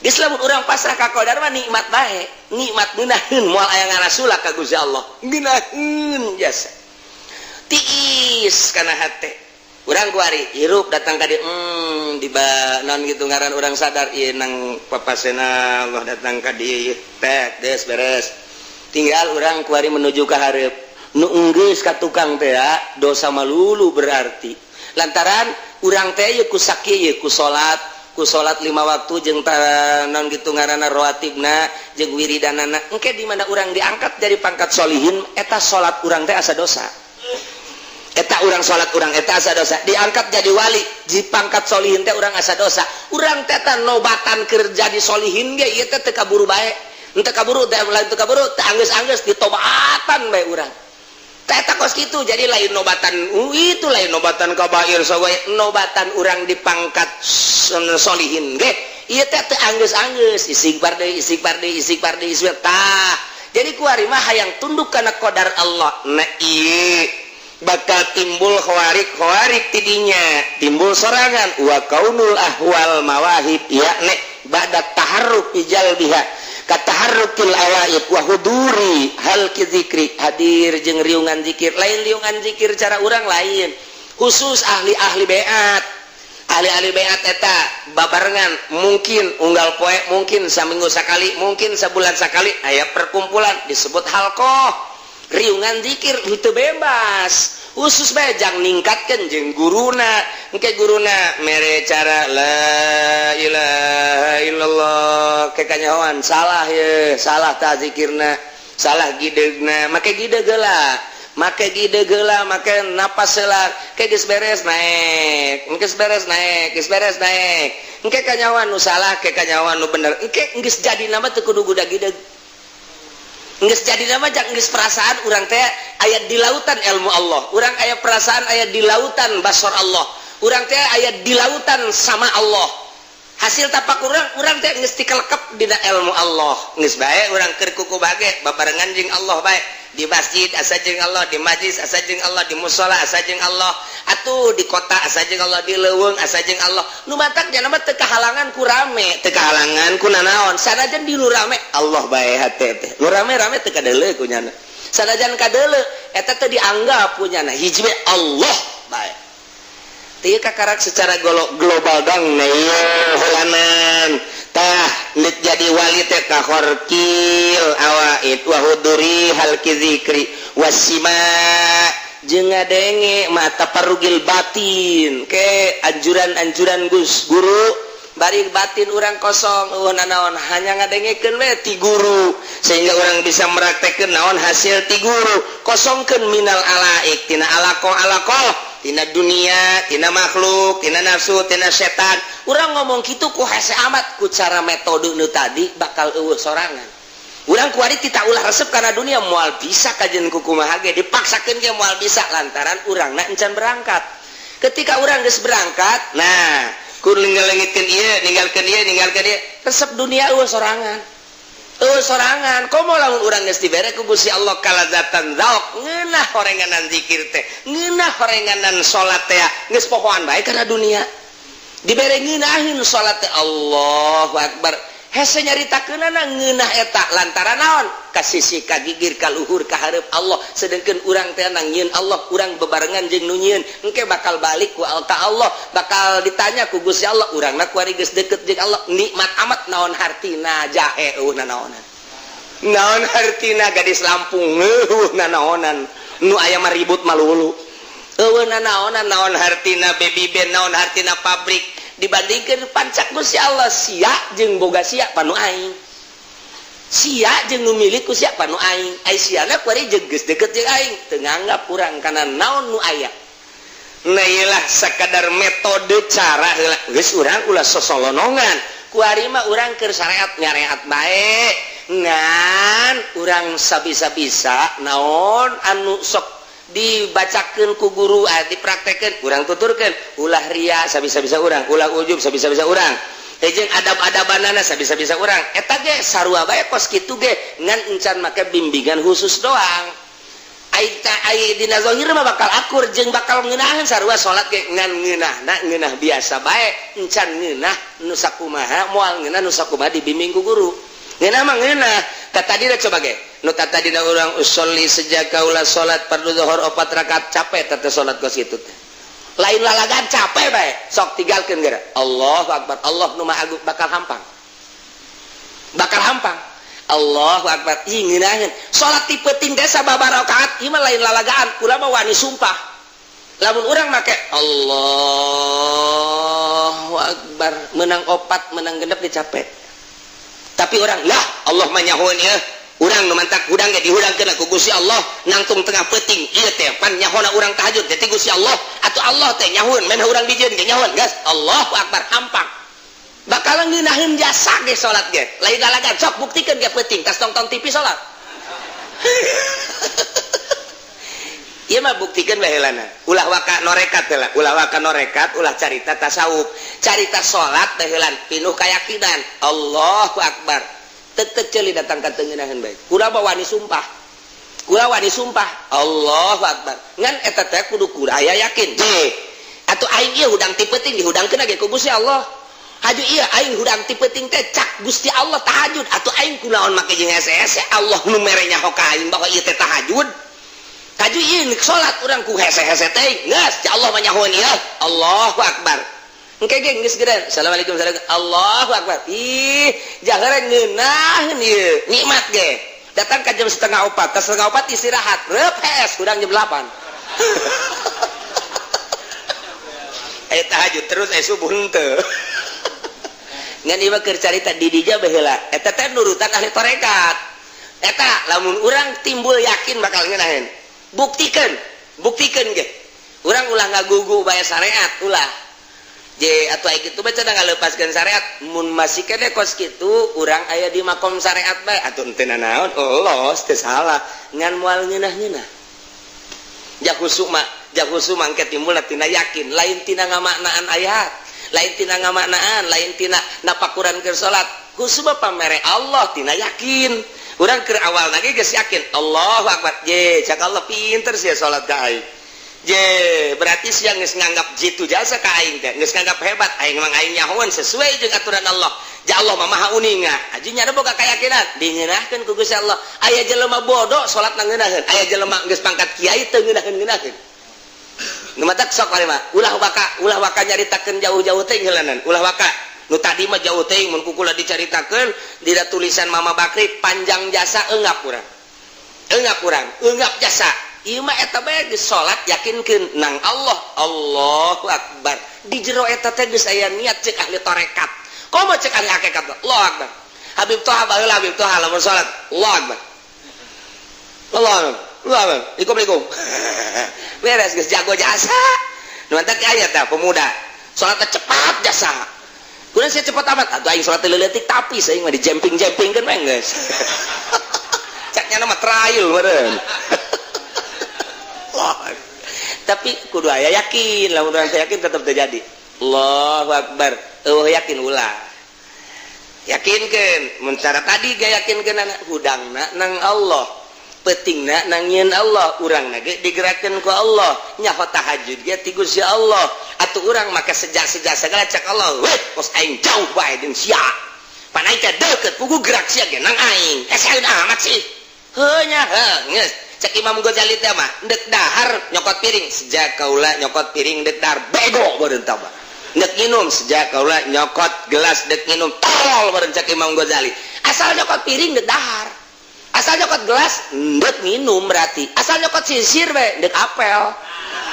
Geus lamun urang pasrah ka qadar mah nikmat bae. Nikmat ngeunaheun, moal aya ngarasula ka Gusti Allah. Ngeunaheun jasa. Tiis kana hate. Urang kuari hirup datang ka dieu, di non gitu ngaran urang sadar ieu nang papasena Allah datang ka dieu teh geus beres. Tinggal urang kuari menuju ka hareup. Nu enggeus ka tukang teh dosa malulu berarti. Lantaran urang teh ieu ku sakieu ieu ku salat 5 waktu jeung non gitu ngaranna rawatibna jeung wiridanana. Engke di mana urang diangkat dari pangkat solihin eta salat urang teh asa dosa. Eta urang salat urang eta asa dosa. Diangkat jadi wali di pangkat solihin teh urang asa dosa. Urang teh nobatan keur jadi solihin ge ieu teh teu kaburu bae. Henteu kaburu teh, lain teu kaburu teh, anggeus-anggeus ditobatan bae urang. Teh eta kos kitu, jadi lain nobatan itu, lain nobatan kabair sawae, nobatan urang di pangkat solihin ge ieu teh teu anggeus-anggeus, istighfar deui, istighfar deui, istighfar deui, istighfar tah. Jadi kuari mah hayang tunduk kana qadar Allah. Nah, ieu bakal timbul khawarik khawarik tidinya timbul sorangan wa kaunul ahwal mawahib yakni ba'da taharruk jalbiha kataharrukil awaib wa huduri hal zikri, hadir jeung riungan zikir. Lain riungan zikir cara urang lain, khusus ahli-ahli beat. Ahli-ahli beat eta babarengan, mungkin unggal poe, mungkin saminggu sakali, mungkin sebulan sakali aya perkumpulan disebut halqoh riungan zikir. Itu bebas, khusus bae jang ningkatkeun jeung guruna. Engke guruna mere cara la ilaha illallah ke kanyahoan salah ye, salah ta zikirna, salah gidegna, make gideg heula, make gideg heula, make napas heula. Ke geus beres naek, geus beres naek, geus beres naek, engke kanyahoan nu salah, ke kanyahoan nu bener. Engke geus jadi nama teu kudu guda gideg. Geus jadi nama jang geus perasaan urang teh aya di lautan ilmu Allah, urang aya perasaan aya di lautan basor Allah, urang teh aya di lautan sama Allah. Hasil tapak urang, urang teh geus tikelekep dina ilmu Allah. Geus bae urang keur kuku bage babarengan jeung Allah bae. Di masjid asa jeung Allah, di majlis asa jeung Allah, di musola asa jeung Allah, atuh di kota asa jeung Allah, di leuweung asa jeung Allah. Nu matak nya mah teu kahalangan ku rame, teu kahalangan ku nanaon. Sanajan di nu rame Allah bae hate teh, nu rame-rame teu kadeuleu ku nyana. Sanajan kadeuleu Eta teh dianggap punya nah hiji we Allah bae. Teu kakarak secara global dong hulanan. Tah lit jadi wali teh kahorkil awaid wa huduri halki zikri wasima jeung ngadenge mata parugil batin ke anjuran-anjuran Gus guru bari batin urang kosong eueuh nanaon hanya ngadengekeun we ti guru sehingga urang bisa meraktekeun naon hasil ti guru kosongkeun minal alaik tina alaqo-alaqo tina dunia tina makhluk tina nafsu tina setan. Urang ngomong kitu ku hese amat ku cara metode nu tadi bakal eueuh sorangan. Urang kuari tita ulah resep kana dunia moal bisa kajen ku kumaha ge dipaksakeun ge moal bisa lantaran urangna encan berangkat. Ketika urang geus berangkat, nah ku ninggalkeun ieu, ninggalkeun ieu, ninggalkeun ieu, resep dunia eueuh sorangan. Eueuh sorangan. Komo lamun urang geus dibere ku Gusti Allah kalazatan zauk, ngeunah horenganan zikir teh, ngeunah horenganan salat teh, geus pohoan bae kana dunia. Dibere ngeunahin salat teh Allahu Akbar. Hese nyaritakeunana ngeunah eta lantaran naon? Ka sisi ka gigir ka luhur ka hareup Allah, sedengkeun urang teh nangieun Allah, urang bebarengan jeung nu nyieun, engke bakal balik ku ka Allah, bakal ditanya ku Gusti Allah, urangna kuari geus deket jeung Allah, nikmat amat naon hartina jahe eueuh nanaonan. Naon hartina gadis Lampung eueuh nanaonan, nu aya mah ribut malulu. Eueuh nanaonan naon hartina baby band, naon hartina pabrik dibandingkan pancak Gusti Allah sia jeung boga sia panu aing. Sia jeung nu milik ku sia panu aing. Ai siana kuari jeung geus deket jeung aing, teu nganggap urang kana naon nu aya. Nah ieu sakadar metode cara heula geus urang ulah sosolonongan. Kuari mah urang keur syariat nyareat bae. Ngan urang sabisa-bisa naon anu sok dibacakeun ku guru dipraktekeun urang tuturkeun ulah ria sabisa-bisa urang ulah ujub sabisa-bisa urang jeung adab-adabanana sabisa-bisa urang eta ge sarua bae kos kitu ge ngan encan make bimbingan khusus doang. Ai dina zahir mah bakal akur jeung bakal ngeunaheun sarua salat ge ngan ngeunahna ngeunah biasa bae encan ngeunah nu sakumaha moal ngeunah nu sakumaha dibimbing ku guru. Ngeunah mah ngeunah ka tadi coba ge nu tadina urang usolli sejak kaula salat fardu zuhur 4 rakaat capek teh salat kos kitu teh. Lain lalagan capek bae sok tinggalkeun geura. Allahu akbar Allah nu maha agung bakal hampang. Bakal hampang. Allahu akbar ih ngeunaheun salat ti peuting teh sababaraha rakaat ieu mah lain lalagaan kula mah wani sumpah. Lamun urang make Allahu akbar menang 4 menang 6 ge capek. Tapi orang lah Allah mah nyahoeun ieu urang nu mantak hudang ge dihudangkeun ku Gusti Allah nangtung tengah peuting ieu teh pan nyahona urang tahajud teh ti Gusti Allah atuh Allah teh nyahoeun meh urang dijieun ge nyahoeun geus Allahu akbar hampang bakal ngeunaheun jasa ge salat ge lain lalagan sok buktikeun ge peuting tas nonton TV salat. Ieu mah buktikeun bae heulana ulah waka norekat heula ulah waka norekat ulah carita tasawuf carita salat teh heulan pinuh kayakinan Allahu akbar tetep ceuli datang ka teu ngeunaheun bae kula mah wani sumpah kula wani sumpah Allahu akbar ngan eta teh kudu aya yakin je atuh aing ieu hudang ti peuting dihudangkeun ge ku Gusti Allah haju ieu aing hudang ti peuting teh cak Gusti Allah tahajud atuh aing kunaon make jeung hese-hese Allah nu mere nyaho ka aing bahwa ieu teh tahajud haju ieu salat urang ku hese-hese teh geus ya Allah mah nyahoeun ieu Allahu akbar engke ge geus geura assalamualaikum Allahu akbar ih jahara ngeunaheun ieu nikmat ge datang ka jam 3:30 ka 3:30 istirahat reup hees hudang jam 8 aya tahajud terus aya subuh henteu ngan ieu mah keur carita di dinya baheula eta teh nurutan ahli tarekat eta lamun urang timbul yakin bakal ngeunaheun buktikeun buktikeun ge urang ulah ngagugu bae syariat ulah je atuh aya kitu bae cenah ngalepaskeun syariat mun masih keneh kos kitu urang aya di makom syariat bae atuh henteu nanaon los teu salah ngan moal ngeunah-ngeunah jahusu mangke timbul tina yakin lain tina ngamaknaan ayat lain tina ngamaknaan lain tina napakuran keur salat khusu mah pamere Allah tina yakin urang keur awalna ge geus yakin Allahu akbar je cak Allah pinter sia salat ka aing je berarti sia geus nganggap jitu jasa ka aing teh geus nganggap hebat aing mah aing nyahoeun sesuai jeung aturan Allah Ja Allah mah maha uninga. Aji nya boga keyakinan dingeunahkeun ku Gusti Allah. Aya jelema bodoh salat ngeunaheun, aya jelema geus pangkat kiai teu ngeunaheun-ngeunaheun. Nu matak sok mah ulah waka nyaritakeun jauh-jauh teh heulanan, ulah waka. Nu tadi mah jauh teh mun kukula dicaritakeun dina tulisan Mama Bakri panjang jasa eungap urang. Eungap urang, eungap jasa. Ieu mah eta bae geus salat yakinkeun nang Allah. Allahu akbar. Di jero eta teh geus aya niat cek ahli tarekat. Komo cek ahli hakikat. Allahu akbar. Habib Toha baheula, Habib Toha lamun salat, Allahu akbar. Allah akbar. Allah akbar. Ikum ikum. Beres geus jago jasa. Nu mantak aya tah pemuda. Salat cepat jasa. Kunaon sia cepat amat? Atuh aing salat leutik tapi saya mah dijemping-jempingkeun mah geus. Caknya nama trail meureun. Tapi kudu aya yakin, lamun urang teu yakin tetep terjadi. Allahu akbar. Eueuh yakin ulah. Yakinkeun, mun cara tadi ge yakinkeun anak hudangna nang Allah. Pentingna nang nyieun Allah, urangna ge digerakkeun ku Allah. Nyaho tahajud ge ti Gusti Allah. Atuh urang maka seja-seja segala cek Allah, weh, kos aing jauh bae jeung sia. Pan aing teh deukeut pugu gerak sia ge nang aing. Hese amat sih. Heuh nya, heuh, geus. Cek Imam Ghazali teh mah ndek dahar nyokot piring, sejak kaula nyokot piring ndek dahar bego beureun tah mah. Ndek nginum sejak kaula nyokot gelas ndek nginum tolol beureun cek Imam Ghazali. Asal nyokot piring ndek dahar. Asal nyokot gelas ndek nginum berarti. Asal nyokot sisir we ndek apel.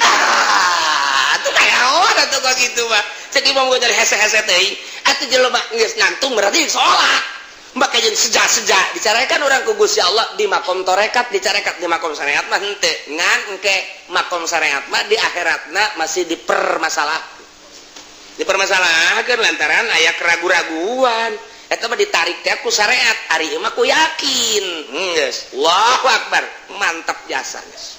Ah, atuh kayaon atuh kok gitu mah. Cek Imam Ghazali hese-hese teuing. Atuh jelema geus nangtung berarti salat. Maka jeung seja-seja dicarekan orang ku Gusti Allah di makom torekat, dicarekat di makom syariat mah henteu. Ngan engke makom syariat mah di akhiratna masih dipermasalah. Dipermasalahkeun lantaran aya keragu-raguan. Eta mah ditarik teh ku syariat, ari ieu mah ku yakin. Geus. Allahu akbar, mantap jasa geus.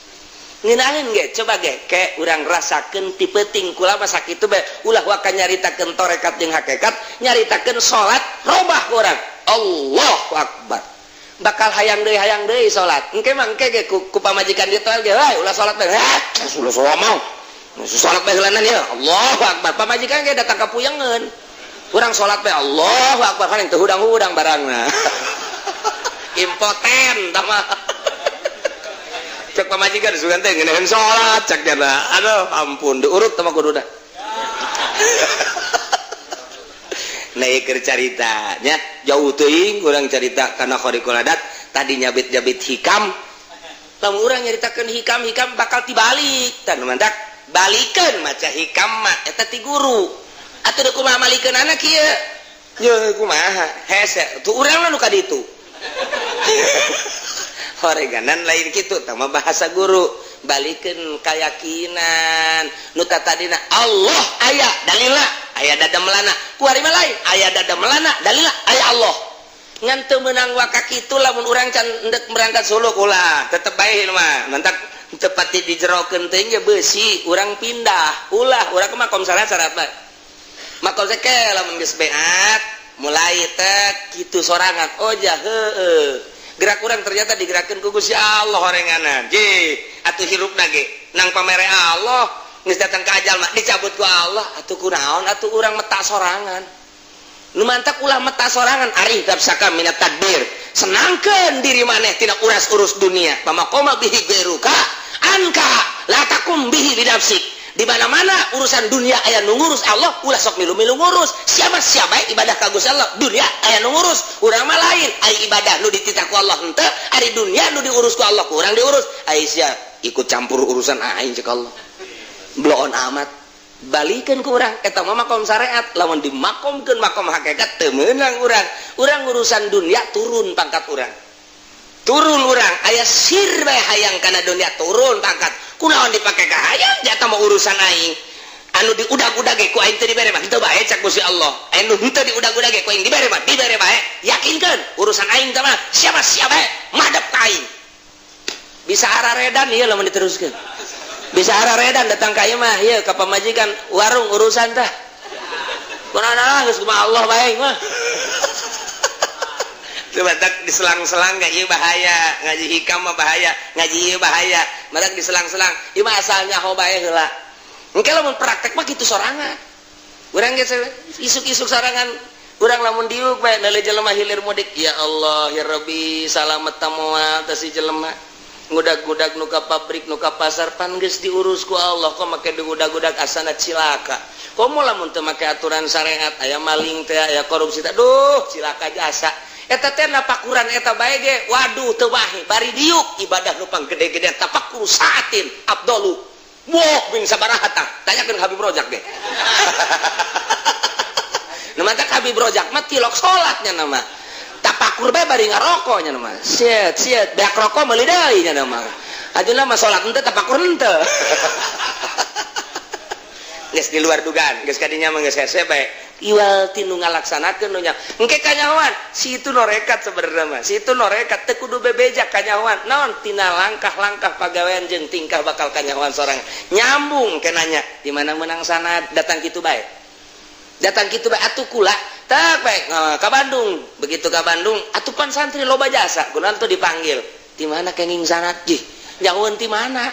Ngeunaheun ge, coba ge ke urang rasakeun ti peuting kula mah sakitu bae ulah waka nyaritakeun torekat jeung hakikat, nyaritakeun salat robah ku urang. Allahu akbar. Bakal hayang deui salat. Engke mah engke ge ku pamajikan ditoel ge, "Woi, ulah salat bae." Heh, ulah salat mau. Salat bae heulanan ya. Allahu akbar. Pamajikan ge datang ka puyengeun. Urang salat bae Allahu akbar kan teu hudang-hudang barangna. Impoten tah mah. Cek pamajikan sugan teh ngeunaheun salat cek nya. Aduh, ampun diurut teh mah kudu dah. Nah, keur carita nya jauh teuing urang carita kana khariqul adat tadi nyabit-nyabit hikam. Lamun urang nyaritakeun hikam-hikam bakal tibalik. Tah nu mantak balikeun maca hikam mah eta ti guru. Atuh deuk kumaha malikeun anak kieu? Ye kumaha? Hese tuh urang mah nu ka ditu. Horeganan lain kitu tah mah bahasa guru. Balikeun kayakinan nu tadina Allah aya dalilna aya dada melana kuari mah lain aya dada melana dalilna aya Allah. Ngan teu meunang waka kitu lamun urang can endek berangkat suluk ulah tetep bae mah mantak tepati dijerokeun teh ge beusi urang pindah ulah urang ke makom syariat syarat bae makom teh lamun geus beat mulai teh kitu sorangan oh ja heueuh gerak urang ternyata digerakkeun ku Gusti Allah horenganan je atuh hirupna ge nang pamere Allah geus datang ka ajal mah dicabut ku Allah atuh kunaon atuh urang meta sorangan nu mantak ulah meta sorangan ari nafsaka minat tadbir senangkeun diri maneh tina uras-urus dunia pamaqoma bihi gairuka anka la takum bihi binafsik. Di mana-mana urusan dunia aya nu ngurus Allah ulah sok milu-milu ngurus siapa siapa ibadah ka Gusti Allah dunia aya nu ngurus urang mah lain aya ibadah nu dititah ku Allah henteu ari dunia nu diurus ku Allah ku urang diurus ai sia ikut campur urusan aing cek Allah bloon amat balikeun ku urang eta mah makom syariat lamun dimakomkeun makom hakikat teu meunang urang urang urusan dunia turun pangkat urang turun urang aya sir bae hayang kana dunia turun pangkat kunaon dipake ka hayang jata mah urusan aing anu diudag-udag ge ku aing teu dibere mah henteu bae cak Gusti Allah anu henteu diudag-udag ge ku aing dibere mah dibere bae yakinkeun urusan aing teh mah siapa siapa bae madep ka aing bisa araredan ieu lamun diteruskeun bisa araredan datang ka ieu mah ieu ka pamajikan warung urusan tah kunaon geus kumaha Allah bae mah. Batak diselang-selang gak ieu bahaya ngaji hikam mah bahaya ngaji ieu bahaya matak diselang-selang ieu mah asalnya ho bae heula engke lamun praktek mah kitu sorangan urang geus isuk-isuk sorangan Urang lamun diuk bae neuleuh jelema hilir mudik, ya Allah ya Rabbi, salamet ta moal teh si jelema. Ngudag-gudag nu ka pabrik, nu ka pasar, pan geus diurus ku Allah, kok make digudag-gudag asana cilaka. Komo lamun teu make aturan syariat, aya maling teh, aya korupsi teh, duh cilaka jasa. Eta teh napakuran eta bae ge, waduh teu bahe bari diuk ibadah nu panggede-gede tafakur saatin afdalu. Wah, bin sabaraha tah? Tanyakeun Habib Rojak ge. Nu matak Habib Rojak mah tilok salatnya nama. Tapakur bae bari ngarokok nya nama. Siet siet beak rokok meuli deui nya nama. Ajeuna mah salat henteu, tapakur henteu. Geus di luar dugaan, geus kadinya mah geus hese bae. Iwal tinu ngalaksanakeun nu nya. Engke kanyahoan, si itu norekat sebenarnya mah. Si itu norekat teu kudu bebeja kanyahoan. Naon tina langkah-langkah pagawean jeung tingkah bakal kanyahoan sorang. Nyambung ke nanya, di mana menang sanad datang kitu bae. Datang kitu bae atuh kula tak bae ka Bandung. Begitu ka Bandung, atuh pan santri loba jasa, kunaon tuh dipanggil. Di mana kenging sanad? Jih, nyahoeun ti mana?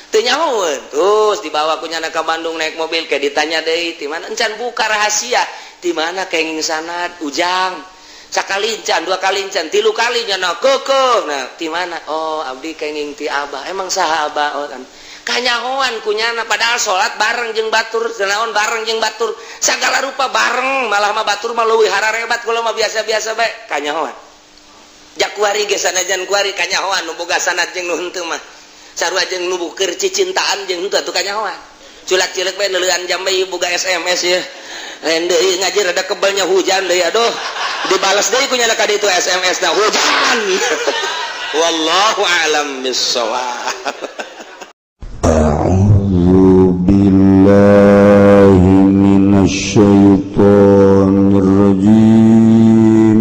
Teu nyahoeun. Terus dibawa ku nyana ka Bandung naik mobil, kayak ditanya deui, di mana encan buka rahasia, di mana kenging sanad Ujang. Sakali encan, dua kali encan, tilu kali nyana kekeuh. Nah, di mana? Oh, abdi kenging ti Abah. Emang saha Abah? Oh, kan. Kanyahoan ku nyana padahal salat bareng jeung batur, naon bareng jeung batur, sagala rupa bareng, malah mah batur mah leuwih hararebat, kula mah biasa-biasa bae. Kanyahoan. Jak kuari ge sanajan kuari kanyahoan nu boga sanad jeung nu henteu mah. Sarua jeung nu keur cicintaan jeung henteu atuh kanyahoan. Culak-cileuk bae neuleuan jam bae boga SMS ya. Lain deui ngaji rada kebelnya hujan deui, aduh. Dibales deui ku nyana ka ditu SMS na hujan. Wallahu a'lam bissawab. أعوذ بالله من الشيطان الرجيم.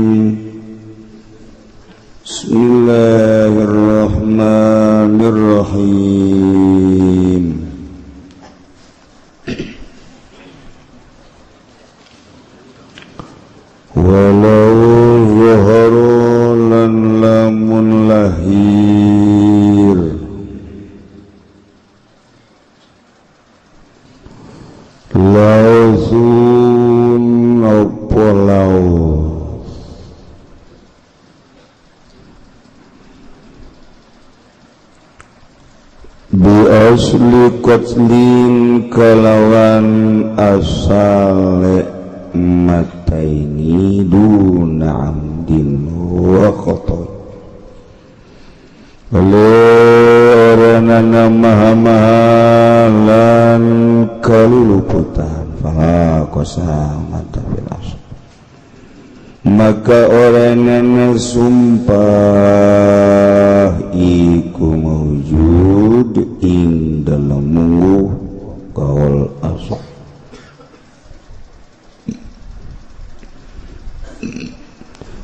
بسم الله الرحمن الرحيم. ولو ظهروا lan lamun lahir lausun opo laus bi asli qatlin kalawan asale mataini duna amdin wa khata. Oranana maha-maha lan kaluluputan fala qasamata fil asl, maka oranana sumpah iku mawjud ing dalem mungguh kaul asal.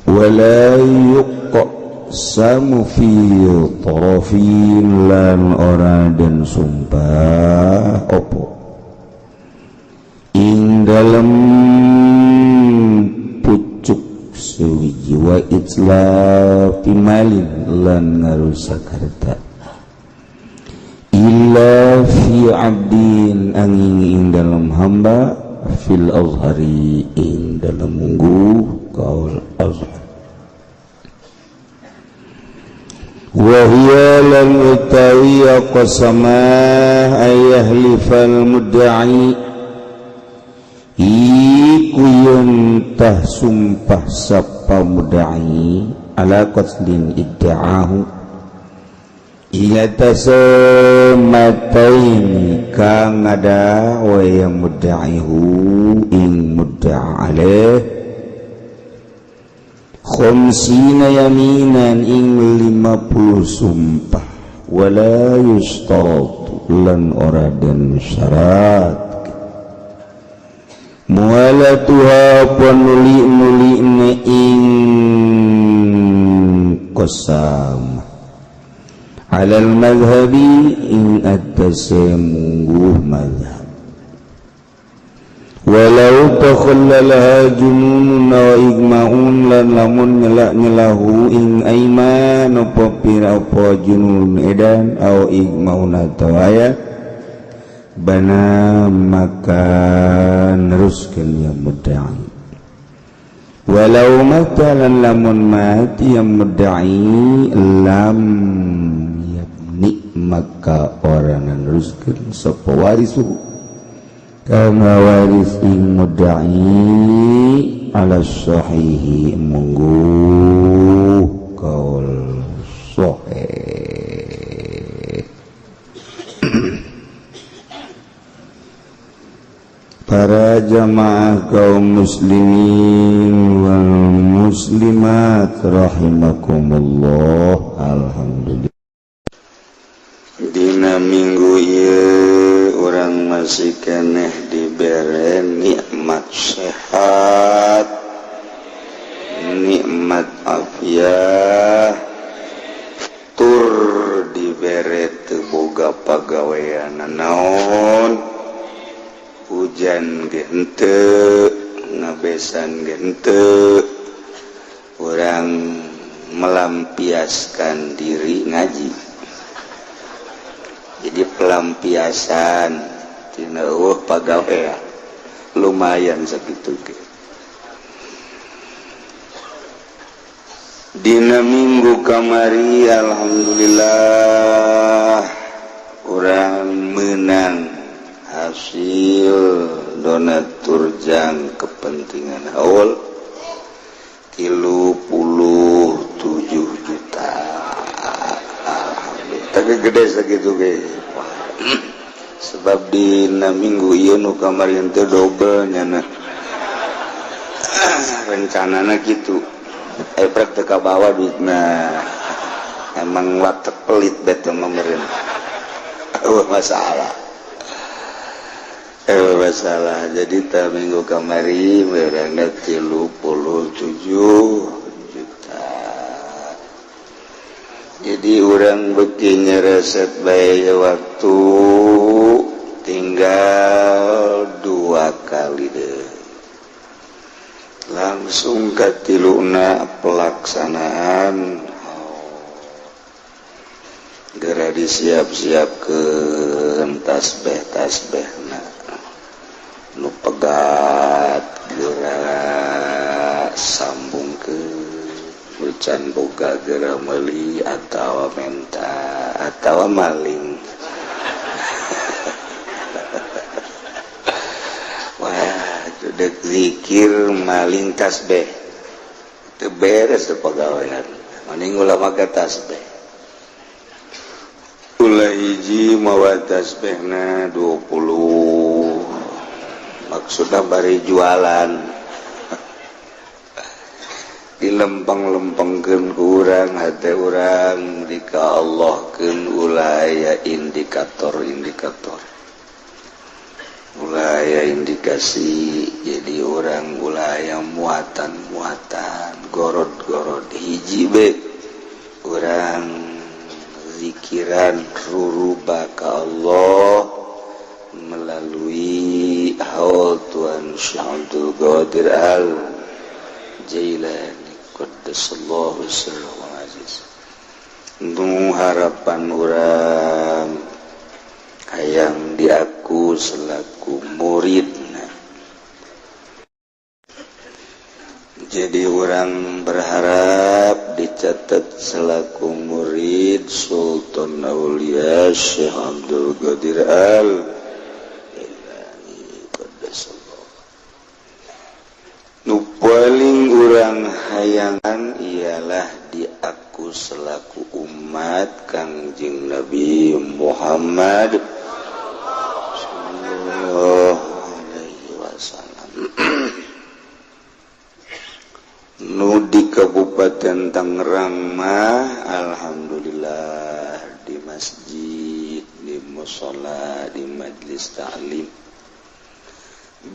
Wala yuqsamu fi tarafin lan ora den sumpah opo ing dalem pucuk sewiji wa itlafi malin lan ngarusak harta illa fi abdin angin ing dalem hamba fil azhari ing dalem mungguh kaul azhar. Wahia lan utawi qasamah ayahlifal mudda'i iku yen tah sumpah sapa mudda'i ala qatlin idda'ahu ing atase mataini kang ada wa ya mudda'ihu ing mudda'a alaih khamsina yaminan ing 50 sumpah wala yushtaratu lan ora den syarat mualatuha penuli-nuli ing qasam alal madhabi ing atase mungguh madhab. Walau takhallalaha jununun wa igma'un lan lamun nyelak-nyelahu ing aiman apa pira apa junun edan au igma'un atawa aya bana maka neruskeun ya mudda'i. Walau matalan lamun mati yang mudda'i lam yabni maka orang neruskeun sapa warisu kama waris ing mudda'i ala sahihi munggu kaul sahih. Para jamaah kaum muslimin wal muslimat rahimakumullah. Alhamdulillah. Dina minggu ieu urang masih keneh dibere nikmat sehat, nikmat afiah, tur dibere teu boga pagawean naon. Hujan ge henteu, ngabesan ge henteu, urang melampiaskan diri ngaji. Jadi pelampiasan tina eueuh pagawean lumayan sakitu ge. Dina minggu kamari alhamdulillah urang menang hasil donatur jang kepentingan haul 37 juta. Alhamdulillah. Tapi gede segitu ge. Sebab dina minggu ieu nu kamari teh dobel nyana. Rencanana kitu. Eprek teu kabawa duitna. Emang watek pelit bete mah meureun. Eueuh masalah. Masalah. Jadi ta minggu kamari meurangna 37 juta. Jadi urang beuki nyereset bae waktu tinggal 2 kali deh. Langsung katiluna pelaksanaan. Gera disiap-siap ke tasbih-tasbihna. Nu pegat gerak sambung ke hujan boga gerak meli atau menta atau maling. Wah, dek zikir maling tasbih itu beres tuh pegawaian. Mending ulah make tasbih. Ulah hiji mawa tasbihna 20. Maksudnya bari jualan dilempeng-lempengkeun ku urang hate urang dika Allahkeun ulah aya indikator-indikator, ulah aya indikasi. Jadi urang ulah aya muatan-muatan gorod-gorod hiji be urang zikiran ruruba ka Allah melalui haul Tuhan Syekh Abdul Qadir Al Jailani qaddasallahu sirrahu aziz. Nu harapan urang hayang diaku selaku muridna. Jadi orang berharap dicatat selaku murid Sultan Aulia Syekh Abdul Qadir Al. Nu paling urang hayangan ialah diaku selaku umat Kangjeng Nabi Muhammad sallallahu alaihi wasallam. Nu di Kabupaten Tangerang mah alhamdulillah di masjid, di mushola, di majelis taklim,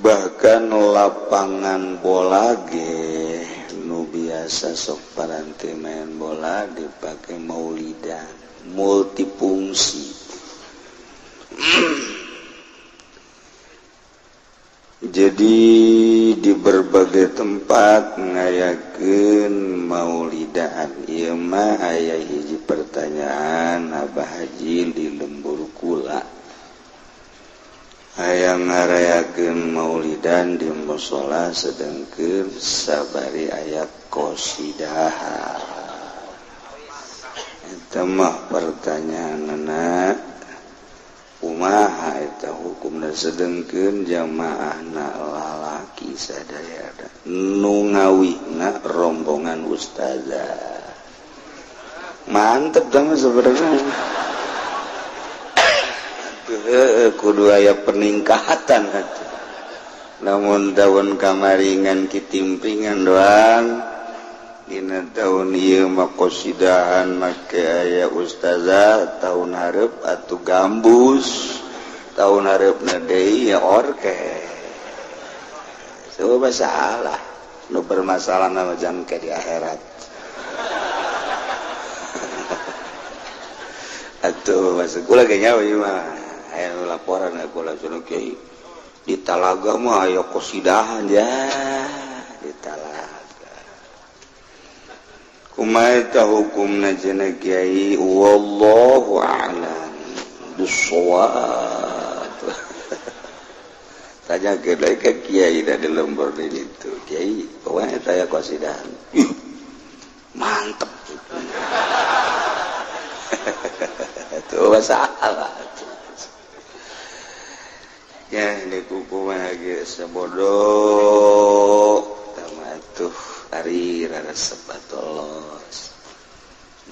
bahkan lapangan bola ge nu biasa sok paranti main bola dipakai maulidan multifungsi. Jadi di berbagai tempat ngayakeun maulidaan. Ieu mah aya hiji pertanyaan Abah Haji di lembur kula. Hayang ngarayakeun maulidan di musala sedengkeun sabari aya qasidah. Eta mah pertanyaanna kumaha eta hukumna sedengkeun jamaahna lalaki sadaya nu ngawihna rombongan ustazah. Mantep dong sebenarnya. Kudu aya peningkatan atuh. Namun tahun kamaringan kitimpringan doang dina tahun ieu mah qasidahan make aya ustazah, tahun hareup atuh gambus, tahun hareupna deui ya orkes. Coba masalah nu bermasalah nama jangke di akhirat. Atuh masuk kula ge nyawa ieu mah aya laporan kula cenah kiai di Talaga mah aya qasidahan ya di Talaga. Kumaha eta hukumna cenah kiai? Wallahu a'lam bissawab. Tanya ke deui ka kiai da di lembur di ditu. Kiai kumaha eta aya qasidahan? Ih, mantep. Itu masalah ya ini kuku mah geus bodoh tama tuh ari raresep atuh los.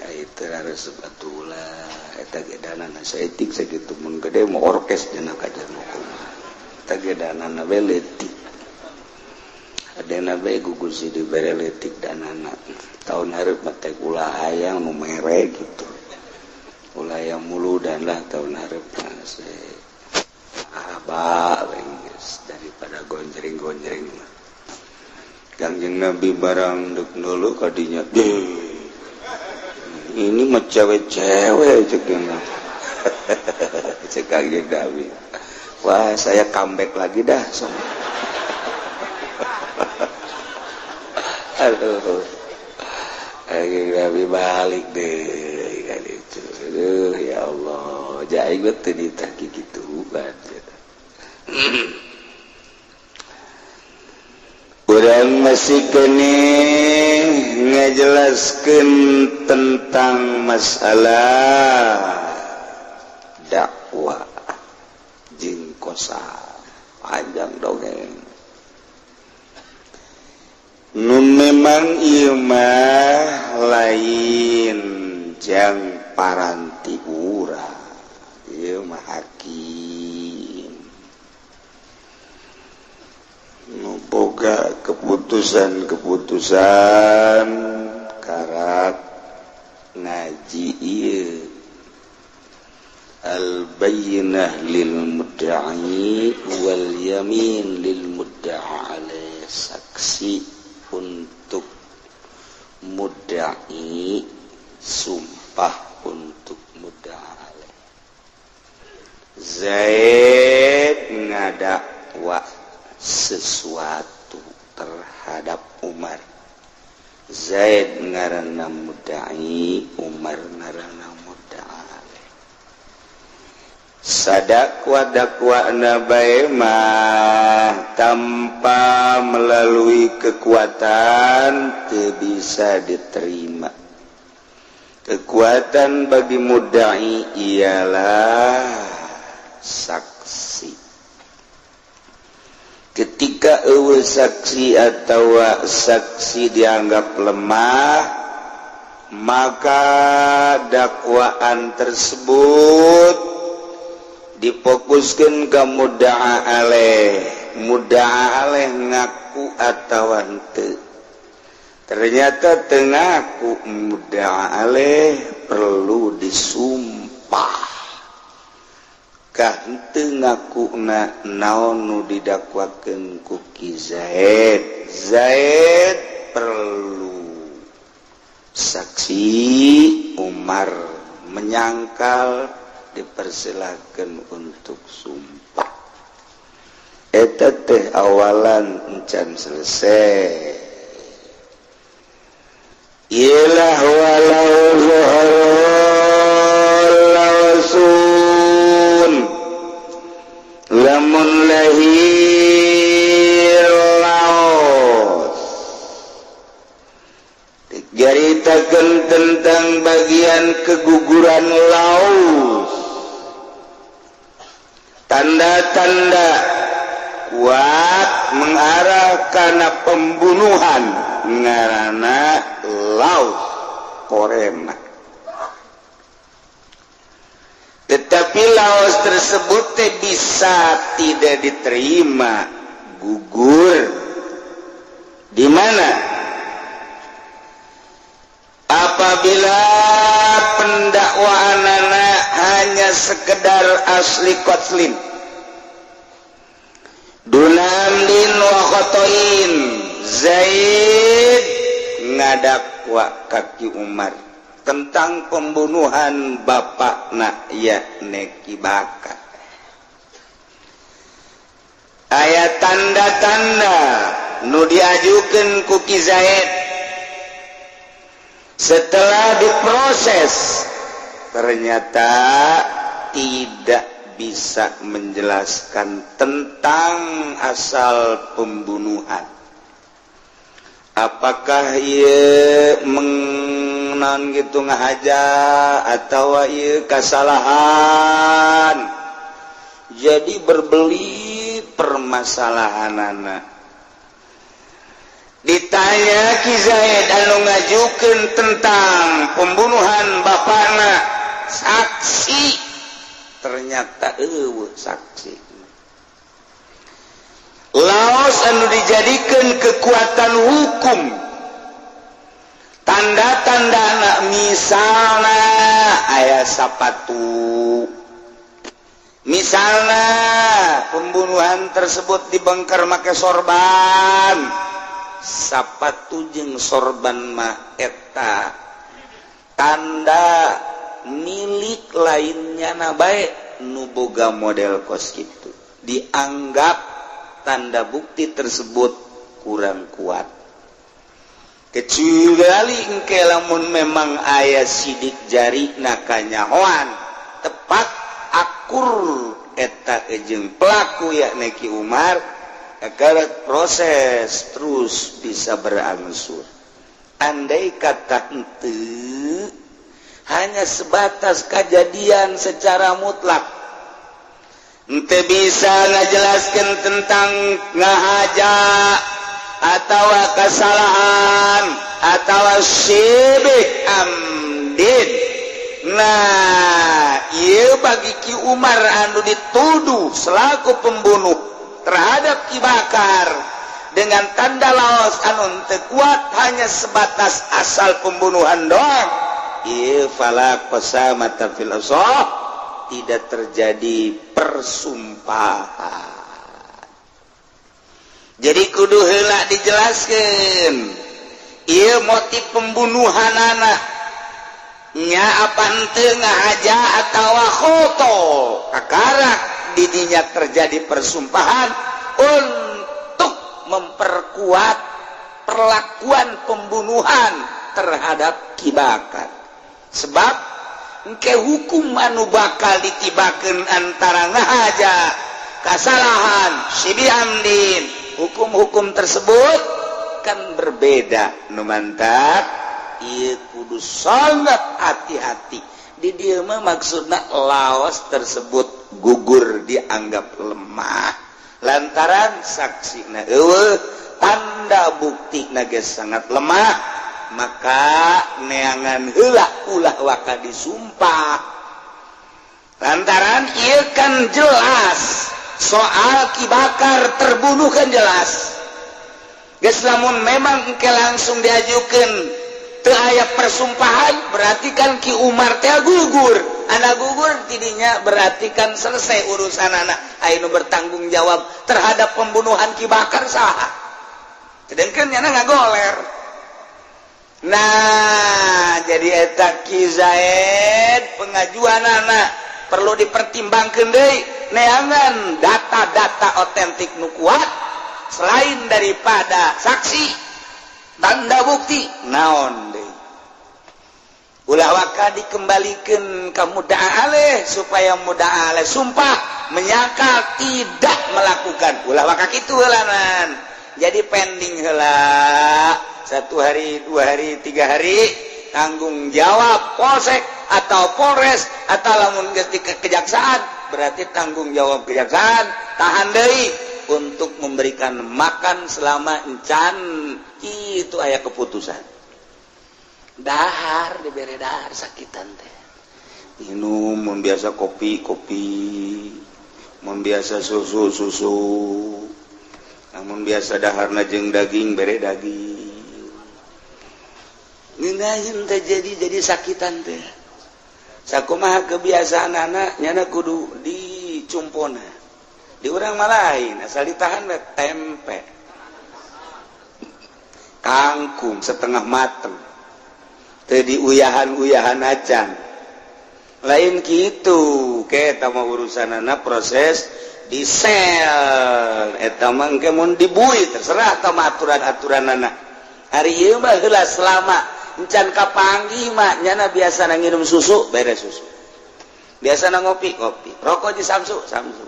Nah itu raresep atuh ulah eta ge danana saeutik sakitu mun gede mah orkes dina kajian kumaha. Eta ge danana we leutik. Adena bae gugus dibere leutik danana. Tahun hareup mah teh ulah hayang nu mere gitu. Ulah yang mulu dan lah tahun hareup mah araba daripada gonjreng-gonjreng mah. Kangjeng Nabi barang deuk nulu kadinya. Ini mah cewek-cewek cek cek Kangjeng Nabi. Wah, saya comeback lagi dah sok. Aduh. Kangjeng Nabi balik deh kan itu. Aduh ya Allah, jaing teu ditah kitu kan. Urang masih keneh ngajelaskeun tentang masalah dakwah jeung qasam panjang dongeng. Nu memang ieu mah lain jang paranti urang, ieu mah hakim nu boga keputusan-keputusan karak ngaji ieu al-bayyinah lil mudda'i wal yamin lil mudda'a alaih, saksi untuk mudda'i, sumpah untuk mudda'a alaih. Zaid ngadakwa sesuatu terhadap Umar. Zaid ngaranna mudda'i, Umar ngaranna mudda'a alaih. Sadakwa dakwana bae mah tanpa melalui kekuatan teu bisa diterima. Kekuatan bagi mudda'i ialah saksi. Ketika eueuh saksi atau saksi dianggap lemah, maka dakwaan tersebut difokuskan ke mudda'a alaih. Mudda'a alaih ngaku atau henteu. Ternyata teu ngaku mudda'a alaih perlu disumpah. Kah henteu ngakuna naon nu didakwakeun ku Ki Zaid. Zaid perlu saksi, Umar menyangkal, dipersilakan untuk sumpah. Eta teh awalan encan selesai. Ialah walau zuhur lawasun lamun Ngajelaskeun tentang bagian keguguran laos, tanda-tanda kuat mengarah karena pembunuhan, ngarana laos qarinah. Tetapi laos tersebut teh bisa tidak diterima, gugur di mana apabila pendakwaan anak hanya sekedar asli qatlin duna amdin wa khotoin. Zaid ngadakwa ka Ki Umar tentang pembunuhan bapak nak, yakni Ki Bakar. Aya tanda-tanda nu diajukan ku Ki Zaid. Setelah diproses, ternyata tidak bisa menjelaskan tentang asal pembunuhan. Apakah ia menan gitu ngahaja atau ia kesalahan? Jadi berbelit permasalahan. Anak ditanya Ki Zaid anu ngajukan tentang pembunuhan bapakna, saksi ternyata euweuh saksi. Laos anu dijadikan kekuatan hukum, tanda-tanda anak, misalnya aya sapatu, misalnya pembunuhan tersebut dibongkar make sorban. Sapatu jeung sorban mah eta tanda milik lainnya. Na baik nu boga model kos gitu dianggap tanda bukti tersebut kurang kuat, kecuali engke lamun memang aya sidik jari nakanyahoan tepat akur eta jeung pelaku, yakni Ki Umar, agar proses terus bisa berangsur. Andai kata ente hanya sebatas kejadian secara mutlak, ente bisa ngajelaskan tentang ngahaja atau kesalahan atau syibih amdin. Nah, iya, bagi Ki Umar anu dituduh selaku pembunuh terhadap Ki Bakar dengan tanda laos anu teu kuat, hanya sebatas asal pembunuhan doang, iya, fala qasamata fil, tidak terjadi persumpahan. Jadi kudu heula dijelaskan iya motif pembunuhan anak nya apa henteu ngahaja atau khoto, kakarak didinya terjadi persumpahan untuk memperkuat perlakuan pembunuhan terhadap Ki Bakar. Sebab engke hukum anu bakal ditibakeun antara ngahaja, kesalahan, syibih amdin, hukum-hukum tersebut kan berbeda. Nu mantap ieu kudu sangat hati-hati di dieu mah. Maksudna laos tersebut gugur, dianggap lemah lantaran saksi na euweuh, tanda bukti na ge sangat lemah, maka neangan heula, ulah waka disumpah, lantaran ieu kan jelas soal Ki Bakar terbunuh kan jelas. Geus, lamun memang engke langsung diajukan teu aya persumpahan, berarti kan Ki Umar teh gugur. Anak gugur tidinya berarti kan selesai urusan. Anak anu bertanggung jawab terhadap pembunuhan Ki Bakar saha? Sedangkan nyana ngagoler. Nah, jadi eta Ki Zaid pengajuan anak perlu dipertimbangkan deui, neangan data-data otentik nu kuat selain daripada saksi, tanda bukti naon deui. Ulah waka dikembalikan ke mudda'a alaih supaya mudda'a alaih sumpah menyangkal tidak melakukan. Ulah waka kitu heulanan. Jadi pending heula satu hari, 2 hari, 3 hari. tanggung jawab Polsek atau Polres atau lamun geus di kejaksaan berarti tanggung jawab kejaksaan, tahan deui untuk memberikan makan selama encan itu aya keputusan. Dahar dibere, dahar sakitan teh minum, mun biasa kopi kopi, mun biasa susu susu, namun biasa daharna jeung daging bere daging. Ngeunaheun teh jadi sakitan teh sakumaha kebiasaan anak nyana kudu dicumpona. Di urang mah lain, asal ditahan we tempe kangkung setengah mateng teu diuyahan-uyahan acan. Lain gitu ke eta mah urusanana proses di sel eta mah engke mun dibui terserah eta mah aturan-aturanana. Hari ieu mah heula selama encan kapanggih mah nyana biasa nginum susu beres susu, biasa ngopi kopi, rokok di samsu samsu.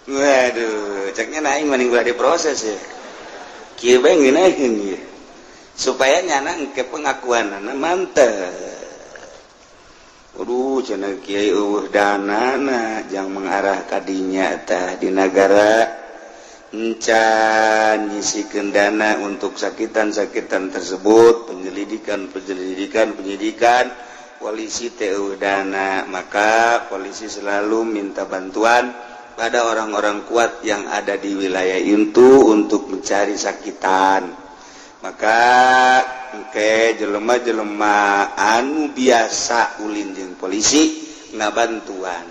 Waduh, ceknya naik mending ulah diproses ya, kieu bae ngeunaheun ieu supaya nyana engke pengakuanana mantep. Waduh, cenah kiai eueuh danana jang mengarah ka dinya tah. Di nagara encan nyisikeun dana untuk sakitan-sakitan tersebut, penyelidikan penyelidikan penyidikan polisi teh eueuh dana, maka polisi selalu minta bantuan pada orang-orang kuat yang ada di wilayah itu untuk mencari sakitan. Maka engke jelema-jelema anu biasa ulin jeung polisi ngabantuan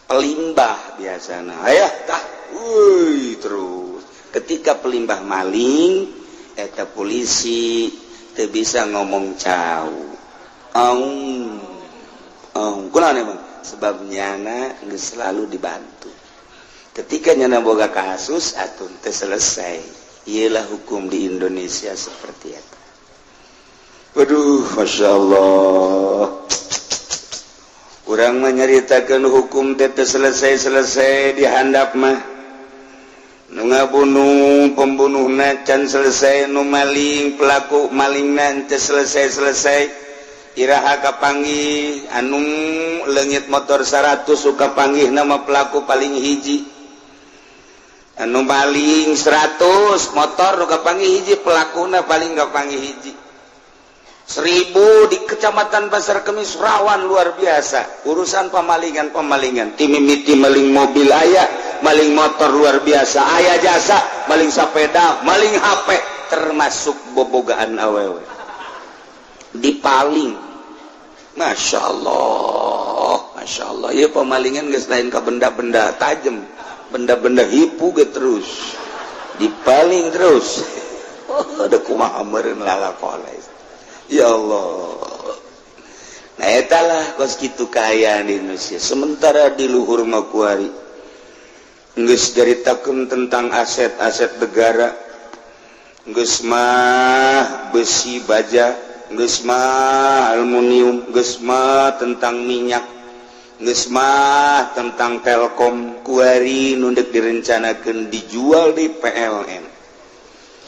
pelimbah biasana aya tah. Wuih, terus ketika pelimbah maling eta polisi teu bisa ngomong cau aung aung. Kunaon emang? Sebab nyana geus selalu dibantu. Ketika nyana boga kasus atuh teu selesai. Iyalah hukum di Indonesia seperti itu. Waduh, masya Allah. Urang menyeritakan hukum teh selesai-selesai di handap mah. Nu ngabunuh pembunuh can selesai, nu maling pelaku maling teu selesai-selesai. Iraha kapanggih anu leungit motor 100 suka panggih nama pelaku paling hiji, anu maling 100 motor nu kapanggih hiji, pelakuna paling kapanggih hiji. 1000 di Kecamatan Pasar Kemis rawan luar biasa urusan pemalingan pemalingan, timimiti maling mobil aya, maling motor luar biasa aya, jasa maling sepeda, maling HP, termasuk bobogaan awewe dipaling. Masya Allah, Masya Allah ya, pemalingan geus lain ke benda-benda tajam, benda-benda hipu ge terus dipaling terus. Oh, ada kumaha meureun lalakon, ya Allah. Nah, etalah kos kitu kaayaan di Indonesia. Sementara di luhur mah kuari geus caritakeun tentang aset-aset negara, geus mah besi baja, geus mah aluminium, geus mah tentang minyak, geus mah tentang Telkom. Kuari nu dek direncanakeun dijual di PLN.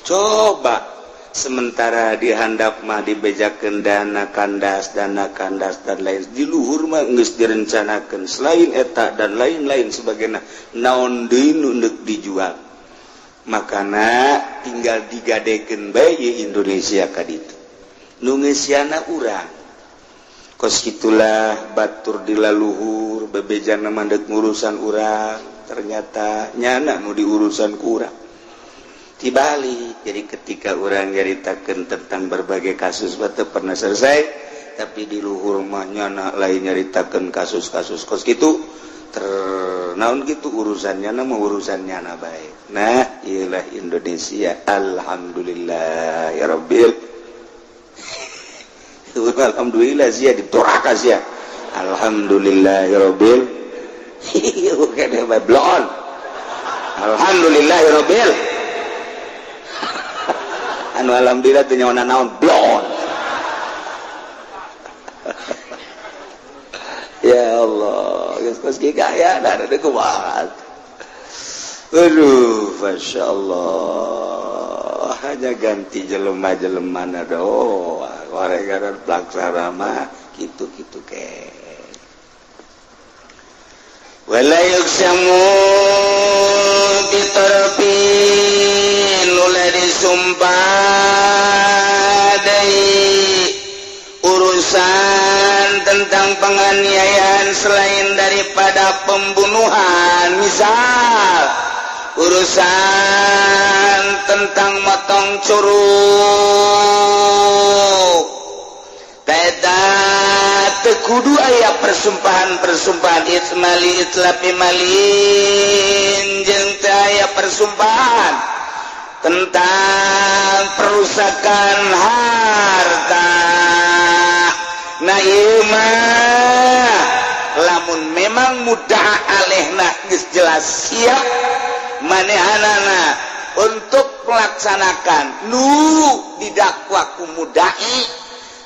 Coba, sementara di handap mah dibejakeun dana kandas, dana kandas dan lain, di luhur mah geus direncanakeun selain eta dan lain-lain sebagainya, naon deui nu deuk dijual. Makana tinggal digadekeun bae Indonesia ka ditu, nu ngeusiana urang. Kos itulah batur di laluhur bebejana mandek ngurusan urang, ternyata nyana nu diurusan ku urang dibalik. Jadi ketika orang nyaritakan tentang berbagai kasus batu pernah selesai, tapi di luhur mah nyana lain nyaritakan kasus-kasus kos gitu ternaun gitu urusannya nama urusannya na baik. Nah, iyalah Indonesia. Alhamdulillah ya Rabbil, alhamdulillah sia ditoraka sia. Alhamdulillah ya Rabbil blon, alhamdulillah ya Rabbil. Anu alhamdulillah teu nyawa naon blon. Ya Allah, geus kos gaya da ada kumaha. Aduh, Masya Allah. mah aja ganti jelema-jelema na doang. Gara-gara pelaksana mah kitu-kitu ke. Wala yuksamu bitarafin ulah disumpah deui urusan tentang penganiayaan selain daripada pembunuhan, misal urusan tentang motong curug teu kudu aya persumpahan-persumpahan itmali itlafi malin jeung teu aya persumpahan tentang perusakan harta. Nah, ieu mah lamun memang mudda'a alaihna geus jelas siap manehanana untuk melaksanakan nu didakwa ku mudai,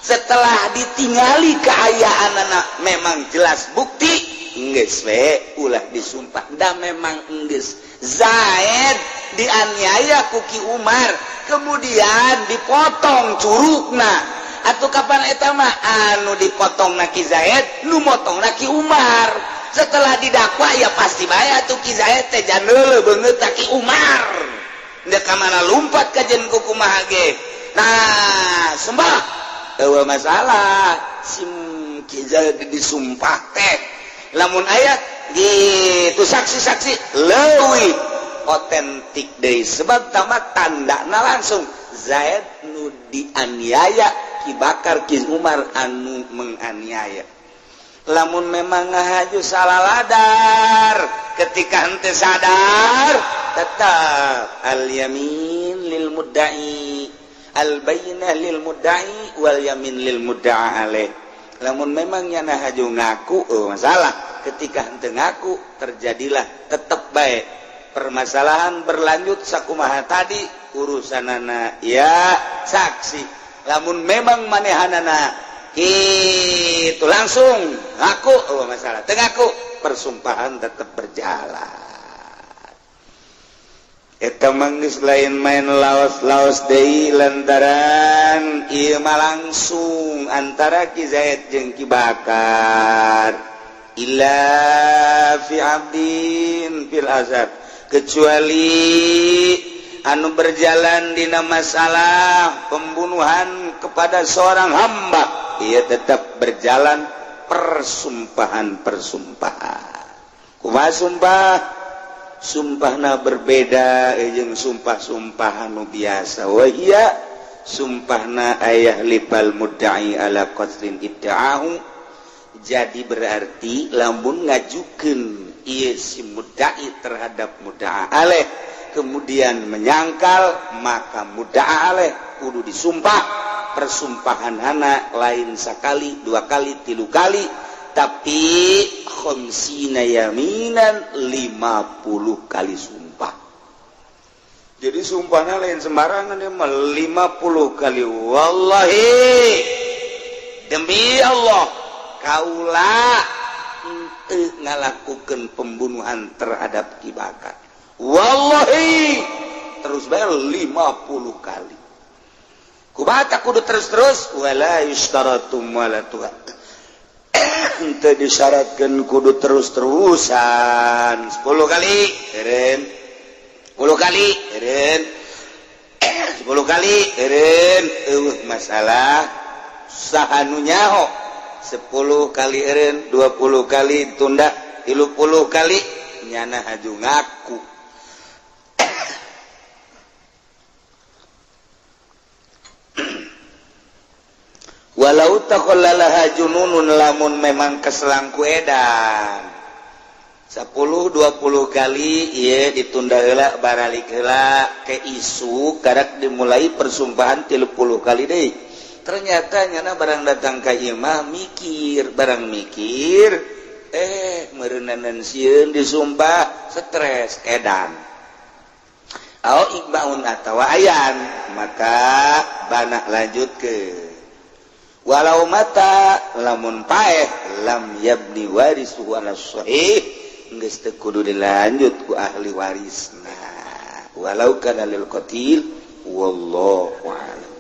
setelah ditingali keayaan anak memang jelas bukti, geus we ulah disumpah, da memang geus Zaid dianiaya ku Ki Umar, kemudian dipotong curugna. Atau kapan eta mah anu dipotong na Ki Zaid, nu motong na Ki Umar. Setelah didakwa, ya pasti bae atuh Ki Zaid teh janeule beungeut Ki Umar, ndek ka mana lumpat kajen ku kumaha ge. Nah, sumpah eueuh masalah sim Ki Zaid disumpah teh. Lamun aya gitu saksi-saksi leuwih otentik deui, sebab tamat tandana langsung Zaid nu dianiaya Ki Bakar, Ki Umar anu menganiaya. Lamun memang ngahaju salah ladar, ketika hente sadar, tetap al yamin lil mudda'i, al bayyinah lil mudda'i wal yamin lil mudda'a alaih. Lamun memang nyana haju ngaku, oh masalah. Ketika hente ngaku, terjadilah tetap baik permasalahan berlanjut sakumaha tadi urusanana ya saksi. Lamun memang manehanana itu langsung ngaku, oh masalah. Teu ngaku, persumpahan tetap berjalan. Eta mah geus lain main laos-laos deui, lantaran ieu mah langsung antara Ki Zaid jeung Ki Bakar. Illa fi abdin fil azab, kecuali anu berjalan dina masalah pembunuhan kepada seorang hamba, ia tetap berjalan persumpahan-persumpahan. Kumaha sumpah? Sumpahna berbeda jeung sumpah-sumpah anu biasa. Wa hiya sumpahna ayyahlifal mudda'i ala qatlin idda'ahu. Jadi berarti lamun ngajukeun ieu si mudda'i terhadap mudda'a alaih, kemudian menyangkal, maka mudda'a alaih kudu disumpah. Persumpahan anak lain sekali, dua kali, tilu kali, tapi khamsina yaminan, 50 kali sumpah. Jadi sumpahnya lain sembarangan ya, 50 kali. Wallahi, demi Allah, kaula henteu ngalakukan pembunuhan terhadap Ki Bakar. Wallahi, terus bayar 50 kali. Kumaha kudu terus-terus? Wala yushtaratu wala tuha, henteu disyaratkeun kudu terus-terusan. 10 kali eureun, 10 kali eureun, 10 kali eureun, eueuh masalah. Saha nu nyaho? 10 kali eureun, 20 kali tunda, 30 kali nyana haju ngaku. Walau takhallalaha jununun, lamun memang keselangku edan 10 20 kali ieu ditunda heula, baralik heula ke isu karak dimulai persumpahan 30 kali deui. Ternyata nyana barang datang ka imah mikir, barang mikir, meureunanan sieun disumpah, stres, edan. Au igmaun atawa ayan, maka banah lanjut ke. Walau mata, lamun paeh, lam yabni warisuhu ala sahih, geus teu kudu dilanjut ku ahli warisna. Walau kana lil qatil Wallahu a'lam.